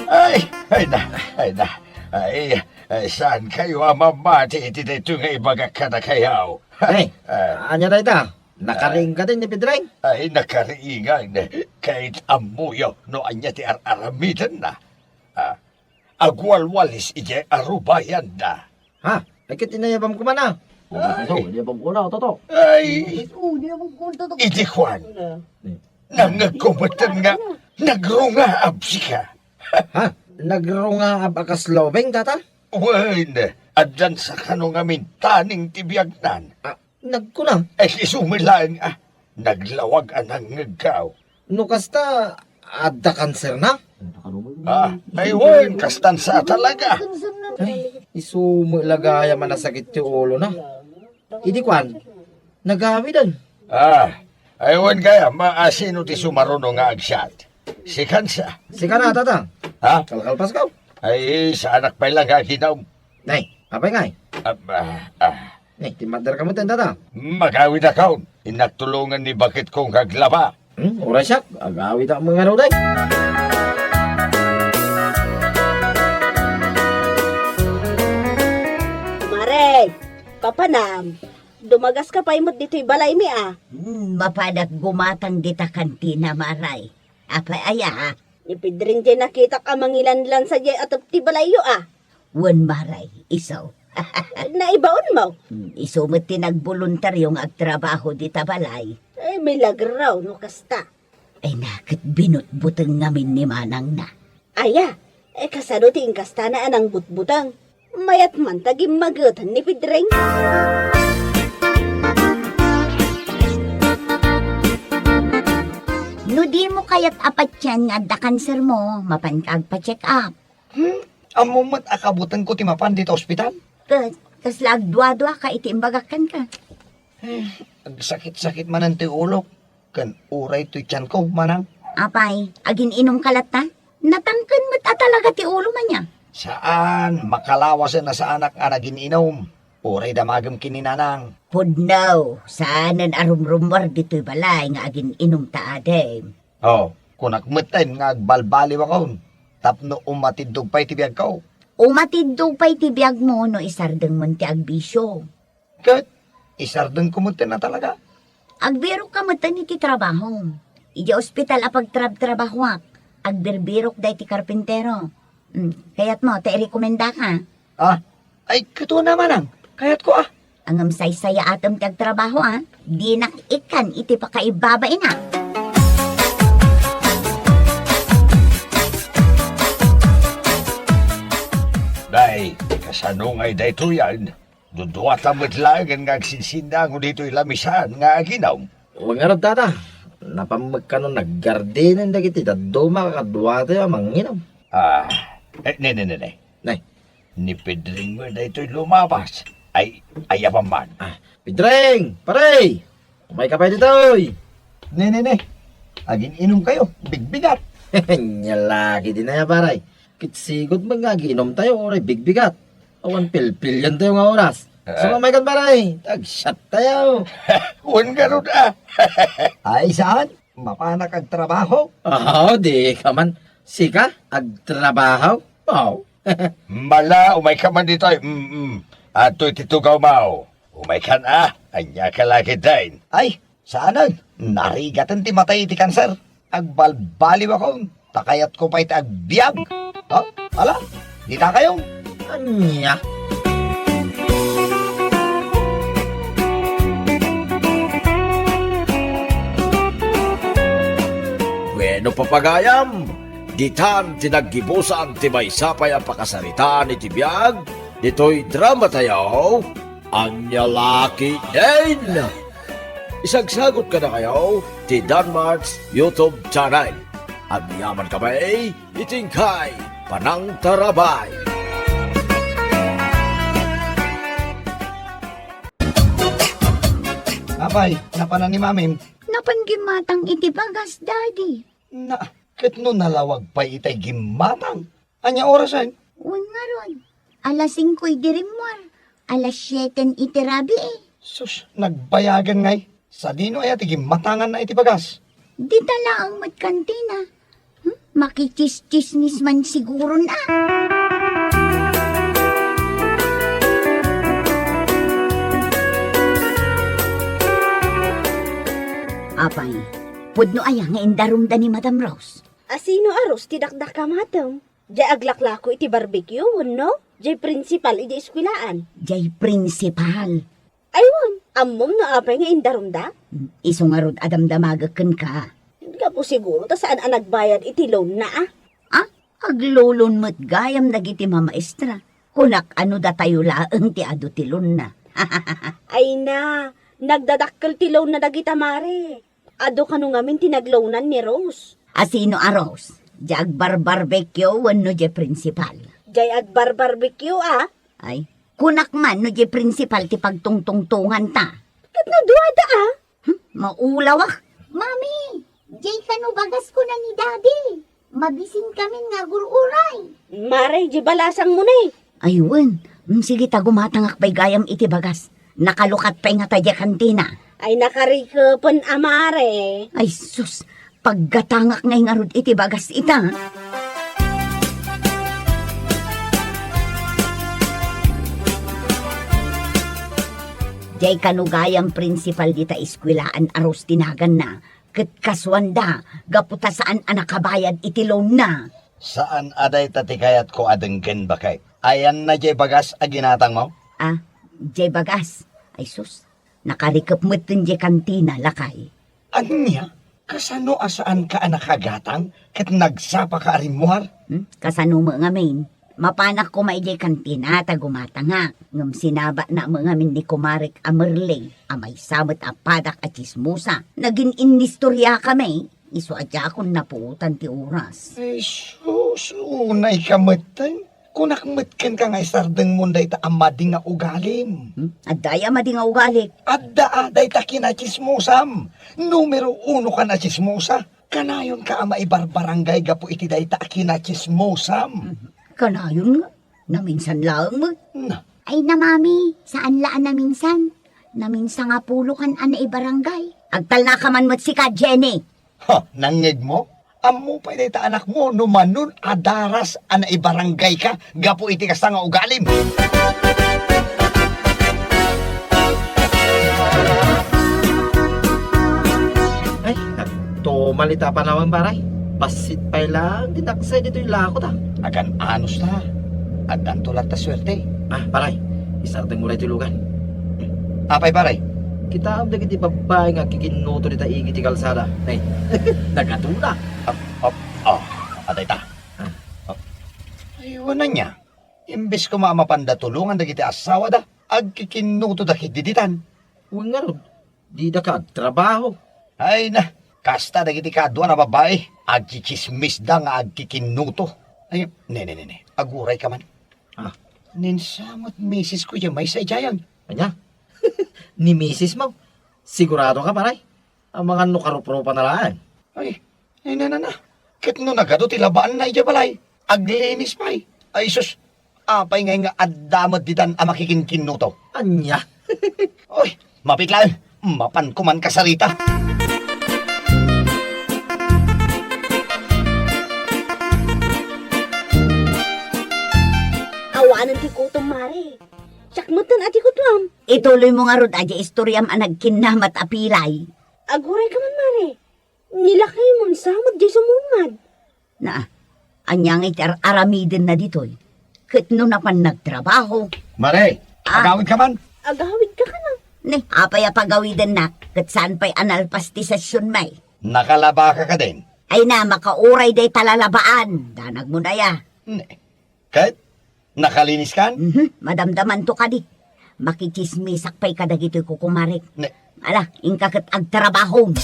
Ay, ay na, ay na. Ay, ay, saan kayo a mamati iti daytoy nga ibagak kadakayo? Ay, ah, ania dayta? Nakariing kadi ni Pedring? Ay, nakariingan. Ket ammoyo no ania ti ar-aramidenna. Ah, agwalwalis idiay arubayanna. Ha? Ay, ket inayabam koma na. Ay. Ito, inayabam ko na, Toto. Ay. Ito, inayabam ko na, Toto. Idi kuan. Hmm. Nangngegko metten nga nagrungaab sika. Ha? Nagrungaab a kas lobeng, tata? Wen, addan sa kano ngamin taning ti biagnan. Ah, nagkuna. Ay, isu met laeng, ah, naglawag a nangngegko. No kasta, adda kanserna? Ah, ay wen, kastan sa talaga. Ay, isu met la gayam a nasakit ti ulona. Idi kuan, nagawiden. Ah, ay wen gayam, ma-, a sino ti sumaruno nga agsiat? Sikan sa. Sika na, tata. Ha? Kalkalpasko. Ay, saanak pay la nga aginum. Nay, apay ngay? Ah, ah, ah. Nay, timmader ka metten, tata. Magawidakon. Innak tulongen ni baketko nga aglaba. Hmm, uray siak, agawidak met ngarud, ay. Mare, papanam, dumagaska pay met ditoy balaymi, a. Hmm, mapanak gumatang dita kantina, Maray. Apay aya, ha? Ni Pedring diay nakitak a mangilanlan sadiay atep ti balayyo, a. Wen, Maray, isu. Naibaonmo? Hmm, isu met ti nagboluntario nga agtrabaho dita balay. Ay, milagro no kasta. Ay, na ket binutbuteng ngamin ni manangna. Aya, e, kasano ti inkastana a nangbutbuteng? Mayat man ta gimmageten ni Pedring. No dimo kayat a patien nga adda kansermo, mapanka agpa-check up. Hmm? Ammom met a kabutengko ti mapan dita ospital? Ket, kasla agduaduaka iti imbagak kenka. Eh, agsakit-sakit manen ti ulok, ken uray toy tianko, manang. Apay, agin-inumka latta? Natangken met a talaga ti ulom ania? Saan, makalawasen a saanak a nagin-inum. Uray damagem ken ni nanang. Pudno, saanen a rumrumuar ditoy balay nga agin-inumta adim. Oh, kunak metten nga agbalbaliwakon tapno umatiddog pay ti biagko. Umatiddog pay ti biagmo no isardengmon ti agbisio. Ket isardengko metten a talaga. Agbirokka metten iti trabahom. Idiay ospital a pagtrabtrabahoak, agbirbirok daytoy karpintero. Mm, kayatmo ta irekomendaka? Ah, ay, ket wen a manang. Kayatko, a. Ngem saysayaatem ti agtrabaho, a. Dinak ikkan iti pakaibabainak. Day, kasano ngay daytoyan? Duduata met laengen nga agsinsindango ditoy lamisan nga aginum. Wen ngarud, tata. Napan met kanon naggardinen dagiti dadduma kakaduatayo a manginum. Ah, eh, ne, ne, ne, ne. Nay. Ni Pedring met daytoy lumabas. Ay, ay, apan man. Ah, Pedring! Pare! Umayka pay ditoy! Ne, ne, ne. Agin-inumkayo. Bigbigat. Nia la ketdi aya, pare. Ket sigud met nga agin-inumtayo uray bigbigat. Awan pilpilientayo nga oras. Eh. Sumamay kan, pare. Agsiattayo. Wen ngarud, a. Ay, saan? Mapanak agtrabaho? Aw, dika man. Sika, agtrabaho? Aw. Mala, umayka man ditoy. Mm, mm. Adtoy ti tugawmo. Umaykan, a. Aniaka la ketdin? Ay, Saanen, narigaten ti matay iti kanser. Agbalbaliwakon, ta kayatko pay ti agbiag. Ha? Ala, dita kayo. Ania? Bueno, papagayam, ditan ti naggibusan ti maysa pay a pakasaritaan iti biag ditoy drama tayo, Ania La Ketdin. Isagsagot kadakayo ti Danmart's YouTube channel. Agyaman kami iti inkay panangtarabay. Apay, napanan ni Mamim? Napan gimmatang iti bagas, Daddy. Na, ket no nalawag pay itay gimmatang? Ania orasen? Wen ngarud, alas singko idi rimmuar, alas sieten iti rabii. Sus, nagbayagen ngay. Sadino aya ti gimmatanganna iti bagas? Dita laeng met kantina. Hmm? Makichischismis man siguron a. Apay, pudno aya nga indarumda ni Madam Rose? Asino a Rose ti dakdakamatem? Jay aglaklako iti barbecue wenno jay principal idi eskuelaan? Jay principal. Ay wen, ammom no apay nga indarumda? Isu ngarud a damdamagek kenka. Gapu siguro ta saan a nagbayad iti loan na a. Ah, aglulon met gayam dagiti mamaestra. Kunak a no datayo laeng ti adu ti loan na. Ay na, nagdadakkel ti loan na dagita mare. Adu kano ngamin ti nagloanan ni Rose? Asino a Rose? Jay agbarbarbecue wenno jay principal? Jay agbarbarbecue a. Ay, kunak man no jay principal ti pagtungtungtunganta. Ket no duada a? Hmm, maulaw a. Mami, jay kano bagas kuna ni Daddy. Mabisin kamin nga agur-uray. Mare, jay balasangmo ne. Ay wen, mm, sige ta gumatangak pay gayam iti bagas. Nakalukat pay ngata jay kantina. Ay nakarikepen a mare. Ay sus, paggatangak ngay ngarud iti bagas ita. Jay kano gayam principal dita eskuelaan a Rose ti naganna. Ket kasuanda, gapu ta saan a nakabayad iti loan na. Saan a dayta ti kayatko a denggen, baket. Ayanna jay bagas a ginatangmo? Ah, jay bagas? Ay sus, nakarikep metten jay kantina, lakay. Ania? Kasano a saanka a nakagatang ket nagsapaka a rimmuar? Hmm? Kasano met ngamin? Mapanak koma idiay kantina ta gumatangak, ngem sinabatna met ngamin ni kumarek a Merle a maysa met a padak a tsismosa. Nagin-innistoriakami, isu a diakon napuotan ti oras. Ay sus, unayka metten. Kunak met kenka nga isardengmon dayta a madi nga ugalim. Hmm? Adda aya madi nga ugalik? Adda a, dayta kinatsismosam. Numero uno kan a tsismosa. Kanayonka a maibarbarangay gapu iti dayta a kinatsismosam. Kanayon nga, naminsan laeng met. Na. Ay na, Mami, saan la a naminsan. Naminsan nga pulo kan a naibarangay. Agtalnaka man met sika, Jenny. Ha, nangngegmo? Ammo pay dayta anakmo no manon a daras a naibaranggayka gapu iti kasta nga ugalim. Ay, nagtumal ita a panawen, pare. Bassit pay laeng ti daksa ditoy lako ta. Agan-anos ta. Addanto latta suerte. Ah, pare, isardengmo daytoy lugan. Apay, pare? Kitaem dagiti babbai nga agkikinnuto dita igid ti kalsada. Nay, nagadu la. Ah, ah, ah, adda ita. Ah. Ah. Ay, wen ania? Imbes koma a mapanda tulongan dagiti assawada, agkikinnutoda ketdi ditan. Wen ngarud, didaka agtrabaho. Ay na, kasta dagiti kaduan a babbai, agtsitsismisda nga agkikinnuto. Ay, ne, ne, ne, ne. Agurayka man. Ah. Ninsamet misisko diay maysa idiayen. Ania? Ni misismo? Siguradoka, pare? Amangan no karuprupana laeng. Ay, ay, na, na, na. Ket no nagadu ti labaanna idiay balay, aglinis pay. Ay, sus, apay ngay nga adda met ditan a makikinkinnuto? Ania? Oy, mapit laeng. Mapanko man kasarita. Awanen ti kutom, mare. Siak metten a ti kutom. Ituloymo ngarud a diay istoriam a nagkinnamat a pilay. Aguray ka man, Mare. Ni lakaymo sa met diay sumungad. Na, ania nga iti ar-aramidenna ditoy? Ket no napan nagtrabaho? Mare, Ah. agawid ka man? Agawid ka kano? Ni, apay a pagawidennak, ket saan pay a nalpas ti sesionmi? Nakalabaka kadin? Ay na, makauray dayta lalabaan. Danagmo daya. Ni, ket? Nakaliniskan? Mhm, madamdamanto kadi. Makitsismisak pay kadagitoy kukumarek. Ne- Ala, inka ket agtrabahom.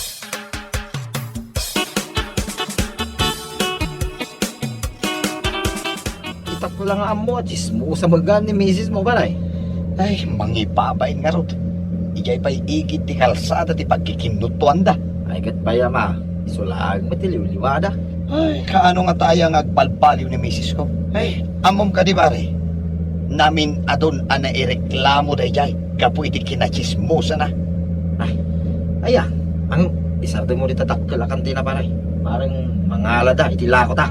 Itak la nga ammo a tsismosa met gayam ni misis mo, balay. Ay, mangibabain ngarud. Idiay pay igid ti kalsada ti pagkikinnuttoanda. Ay, ket pay, ama, isu laeng met ti liwliwada. Ay, kaano nga taya nga agbalbaliw ni misis ko? Ay, ammom kadi, pare? Namin-adon a naireklamo daydiay gapu iti kinatsismosana. Ay, aya, ang isardengmo dita dakkel a kantina, pare. Parang mangalada iti lakota.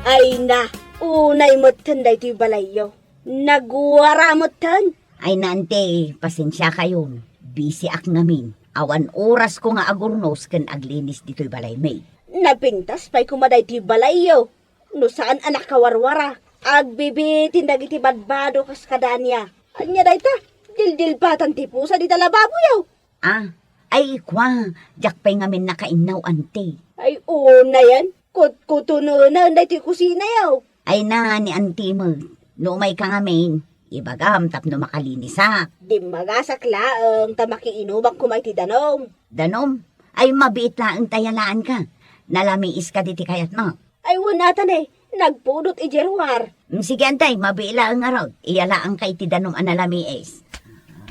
Ay na, unay metten daytoy balayyo. Nagwara metten. Ay na, ante, pasensiakayon. Bisiak ngamin. Awan orasko nga agurnos ken aglinis ditoy balaymi. Napintas pay koma daytoy balayyo. No saan a nakawarwara, agbibitin dagiti badbado kas kadania. Ania dayta? Dildilbatan ti pusa dita lababoyo. Ah, ay, kua, diak pay ngamin nakainnaw, ante. Ay, unayen, kutkutunonen daytoy kusinayo. Ay na, ni anti met, no umayka ngamin, ibagam tapno makalinisak. Dimmagasak laeng ta makiinumak koma iti danom. Danom? Ay, mabiit laeng ta yalaanka. Nalamiis kadi ti kayatmo. Ay, wen ata ne, nagpudot idiay ruar. Mm, sige, antay, mabiit laeng ngarud. Iyalaanka iti danom a nalamiis.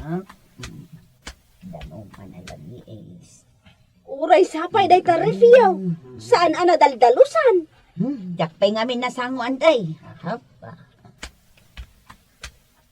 Ah, mm. Danom a nalamiis. Uray sapay dayta refyo. Mm. Saan a nadaldalusan? Hmm, diak pay ngamin nasango, antay. Ahap.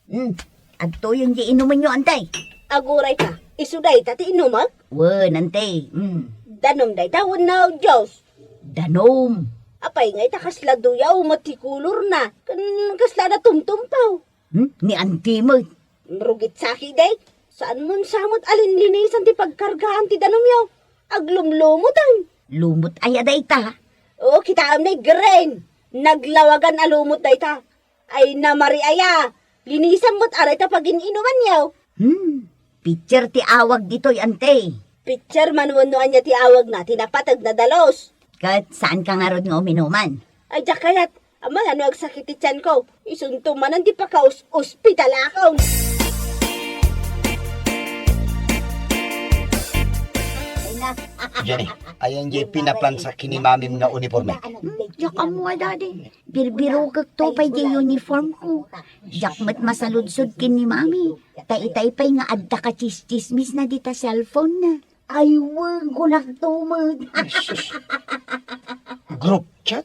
Hmm, adtoyen diay inumenyo, antay. Aguray ka, isu dayta ti inumek? Wen, antay. Hmm. Danom dayta wenno juice? Danom. Apay nga ita kasla duyaw met ti kolorna, ken kasla natumtumpaw? Hmm, ni anti met. Rugit saki, day. Saanmon sa met a linlinisan ti pagkargaan ti danomyo? Aglumlumotan. Lumot aya dayta? O, kitaem nay green. Naglawagan a lumot dayta. Ay, na Mare aya, linisan met a dayta pagin-inumanyo. Hmm, pitser ti awag ditoy, ante. Pitser man wenno ania ti awagna ti napateg na dalus. Ket saanka ngarud nga uminuman? Ay, diak kayat. Ammom no agsakit ti tianko. Isunto manen ti pakaus-ospitalakon. Jenny, ayan diay pinaplansa ken ni mamim nga uniforme? Hmm, diak ammo a, Daddy. Birbirokekto pay diay uniform ko. Diak met masaludsod ken ni Mami. Ta itay pay nga adda kachischismisna dita cellphone na. Ay, wen, kunakto met. Ay, sus. Group chat?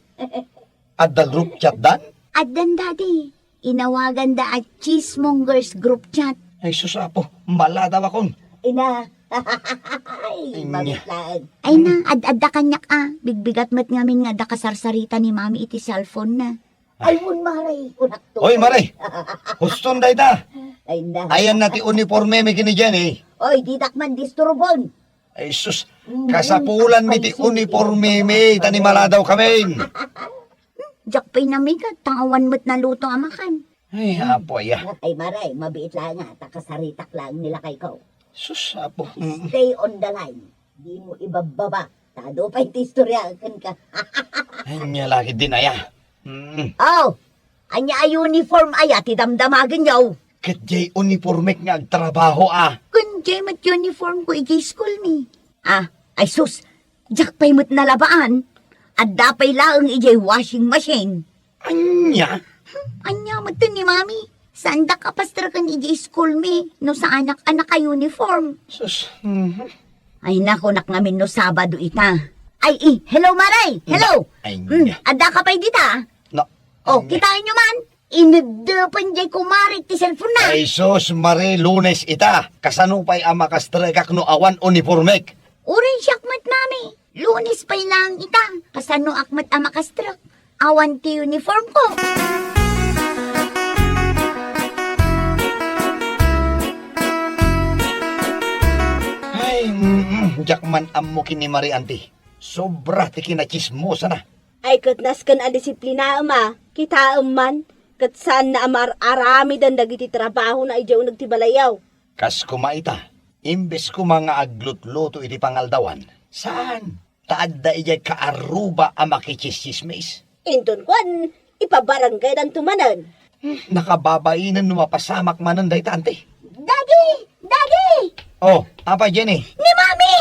Adda group chat dan? Addan, Daddy. Inawaganda a Cheesemongers group chat. Ay, sus, Apo, maladawakon. Ina. Ay, Ay, mabit nya. Laeng. Ay na, ad-adda kaniak a. Bigbigat met ngamin nga adda kasarsarita ni Mami iti cellphone na. Ay, wen, Mare, kunakto. Oy, Mare. Huston dayta. Ay, na. Ayanna ti uniformemi ken ni Jenny. Oy, didak man disturbon. Ay, sus. Mm, kasapulanmi ti uniformemi, ta ni maladaw kamin. Diak pay namigat, ta awan met naluto a makan. Ay, Apo, aya. Ay, Mare, mabiit laeng a, ta kasaritak laeng ni lakayko. Sus, Apo. Mm. Stay on the line. Dimo ibabbaba. Ta adu pay ti istorya kenka. Ania la ketdin aya? Mm. Oh, ania a uniform aya ti damdamagenyo? Ket diay uniformek nga agtrabaho a. Ken diay met uniform ko idiay school mi. Ah, ay sus, diak pay met nalabaan. Adda pay laeng idiay washing machine. Ania? Hmm, ania met ni Mami? Saandak a pastreken idiay school mi no saanak a naka-uniform? Sus, mhm. Ay, nakunak ngamin no Sabado ita. Ay, i, hello, Mare! Hello! Ay, Hmm, nia. Adda ka pay dita? No. Oh, Ania. Kitaenyo man? Ineddepen diay kumarek ti cellphone na. Ay, sus, Mare, Lunes ita. Kasano pay a makastrekak no awan uniformek? Uray siak met, Mami. Lunes pay laeng ita. Kasanoak met a makastrek? Awan ti uniform ko. Diak man ammo ken ni Mare, anti. Sobra ti kinatsismosana. Ay, ket nasken a disiplinaem a, kitaem man, ket saanna a mar-aramiden dagiti trabahona idiay uneg ti balayyo. Kas koma ita, imbes koma nga aglutluto iti pangaldawan, saan, ta adda idiay kaarruba a makitsismis. Inton kuan, ipabarangaydanto manen. Hmm, nakababainen no mapasamak manen dayta, anti. Daddy! Daddy! Oh, apay, Jenny? Ni Mami!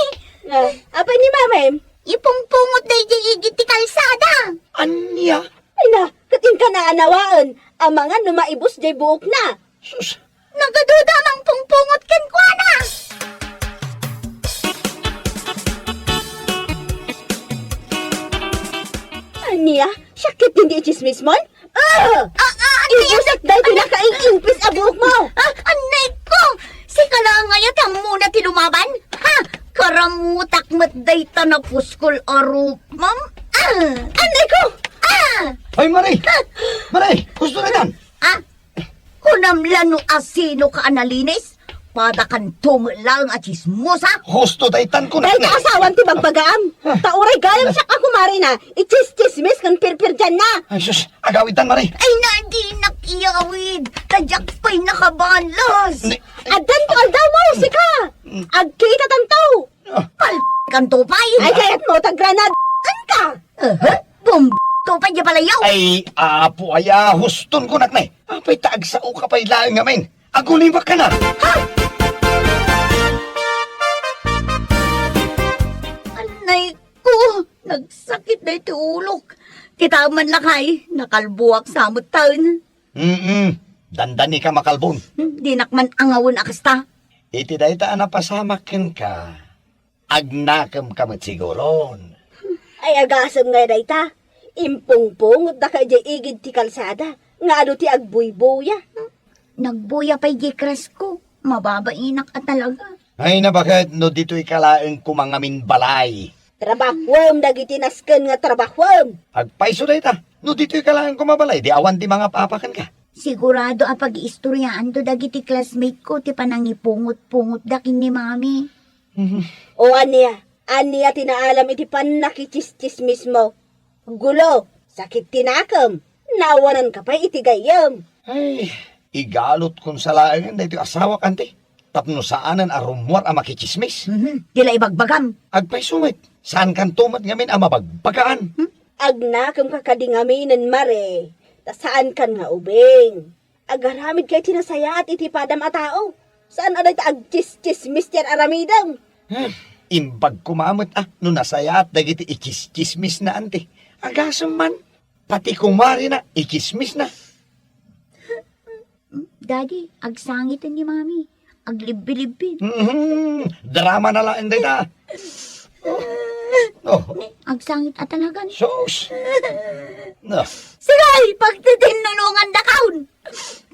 Ah, apay ni Mami? Ipungpungot daydiay igid ti kalsada. Ania? Ay na, ket inka naanawaen, amangan no maibus jay buokna. Sus! Nagaduda a mangpungpungot kenkuana. Ania? Siak ket ti itsismismon? Ah! Ah, ah, ania? Ibusek daytoy nakaing-ingpis a buokmo! Ah, anay ko! Sika la nga aya ti ammona ti lumaban? Ha? Karamutak met dayta napuskol a rupmam? Ah! Anay ko! Ah! Ay, Mare! Ah! Mare! Gusto na yan! Ah! Kunam la no asinoka a nalinis? Padakanto met laeng a tsismosa? Husto daytan ko. Dayta asawan ti bagbagaam. Ah. Ta uray gayam siak a kumarina, itsistsismis ken pirpirdianna. Ay, sus, agawitan, Mare. Ay, na, dinak iyawid. Ta diak pay nakabalos. Ni- Addanto aldawmo, sika. Mm. Agkitatanto. Ah. Pal-, kanto pay. Ay, kayatmo, ta granad-, anka. Aha. Bumb-, to pay di palayaw. Ay, apo aya, huston ko, nakne. Apay ta agsaoka pay laeng ngamin. Agulimak ka na. Ha? Anay ko, nagsakit na iti ulok. Kita man lakay, nakalbuak sa amot taon. Mm-mm. Dandani ka makalbon. Hmm, dinak man angawen a kasta. Iti dayta a napasamak kenka, agnakemka met siguron. Ay, agasem nga dayta. Impungpungot daka idiay igid ti kalsada nga adu ti agbuybuya. Nagbuya pay di kresko. Mababainak a talaga. Ay, nabaket no ditoy ka laeng kumangamin balay. Trabahuem dagiti nasken nga trabahuem. Agpayso dayta. No ditoy ka laeng kumabalay, di awan ti mangap-apa kenka. Sigurado a pagiistoryaanto dagiti classmate ko ti panangipungot-pungotda ken ni Mami. Mhm. O ania, ania ti naalam iti pannakitsistsismismo? Gulo, sakit ti nakem, naawananka pay iti gayyem. Ay, igalutkon sa laengen daytoy asawak, anti. Tapno saanen a rummuar a makitsismis. Mhm. Ti la ibagbagam. Agpayso met, saankanto met ngamin a mabagbagaan. Hmm? Agnakemka kadi ngaminen, Mare, ta saankan nga ubing. Agaramidka iti nasayaat iti padam a tao. Saan a dayta agtsistsismis ti ar-aramidem. Hmm. Imbag koma met a no nasayaat dagiti itsistsismisna, anti. Agasem man, pati kumarina, itsismisna. Daddy, agsangiten ni Mami. Aglibbilibbi. Mhm. Drama na laeng dayta. Oh. Oh. Agsangit a talagan. Sus! No. Sige, pagtitinnulongan dakaon.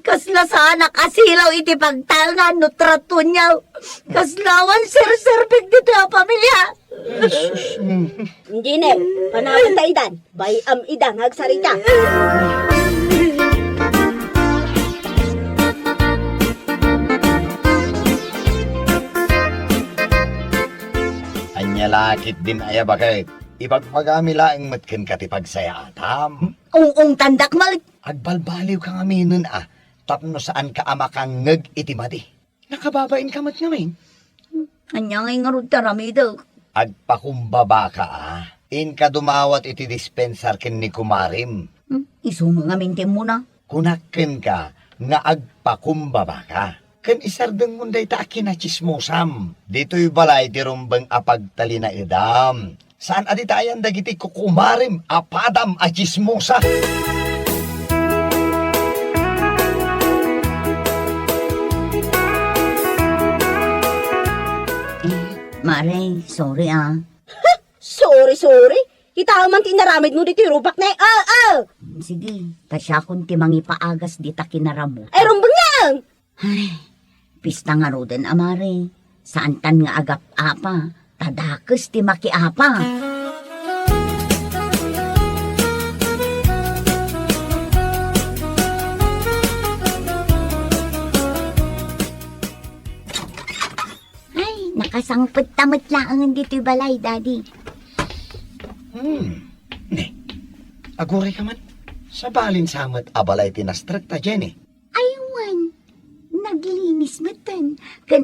Kasla saanak a silaw iti pagtaengan no tratuenyo. Kasla awan serserbek ditoy a pamilya. Jesus. Engineer, panawan ta idan. Bay-am ida nga agsarita. Ania la ketdin aya, baket? Ibagbagami laeng met kenka ti pagsayaatam. Ung-ungtandak met. Agbalbaliwka ngaminen a, tapno saanka a makangngeg iti madi. Nakababainka met ngamin. Ania ngay ngarud ti aramidek? Agpakumbabaka a. Inka dumawat iti dispensar ken ni kumarem. Hmm, isu met ngamin ti immuna. Kunak kenka nga agpakumbabaka. Ken isardengmon dayta a kinatsismosam. Ditoy balay ti rumbeng a pagtalinaedam. Saan a dita ayan dagiti kukumarem a padam a tsismosa. Eh, Mare, sorry, ah. Ha? Sorry, sorry? Kita man ti inaramidmo ditoy rupak na, ah, ah! Sige, ta siakon ti mangipaagas dita kinaramok. Ay, rumbeng laeng! Ay, pista ngaruden a, Mare. Saantan nga agap-apa, ta dakes ti makiapa. Ay, nak-, Asangpet ta met laengen ditoy balay, Daddy. Hmm. Ne, aguray ka man. Sabalin sa met a balay ti nastrekta, Jenny. Ay, wen. Naglinis metten. Ken,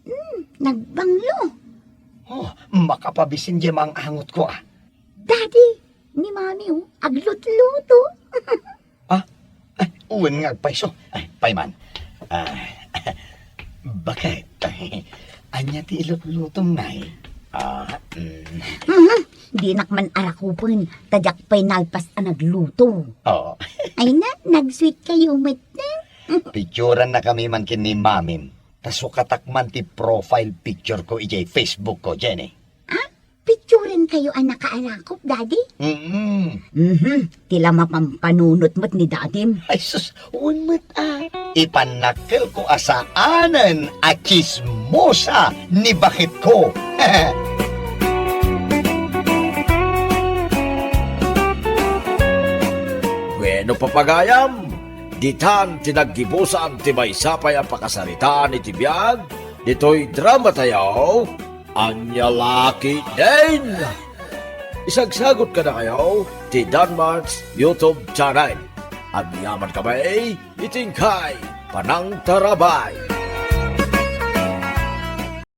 hmm, nagbanglo. Oh, makapabisin diay maang-angotko, ah. Daddy, ni Mami, oh, aglutluto. Ah, ay, wen nga agpayso. Ay, pay man. Ah, bakit? Ania ti ilutlutom, Nay? Ah, mm. Mhm, dinak man arakupen, ta diak pay nalpas a nagluto. Oh. Ay na, nag-sweet kayo met na. Pictureannakami man ken ni Mamim. Ta sukatak man ti profile picture ko idiay Facebook ko, Jenny. Ah? Picturen kayo a nakaarakup, Daddy? Mm. Mhm. Ti la mapampanunot met ni Dadim. Ay sus, wen met a. Ipannakkelko a saanen a tsismosa ni baketko. Bueno, papagayam, ditan ti naggibusan ti maysa pay a pakasaritaan iti biag ditoy dramatayo, Ania La Ketdin. Isagsagot kadakayo ti Danmart's YouTube channel. Agyamankami iti inkay panangtarabay.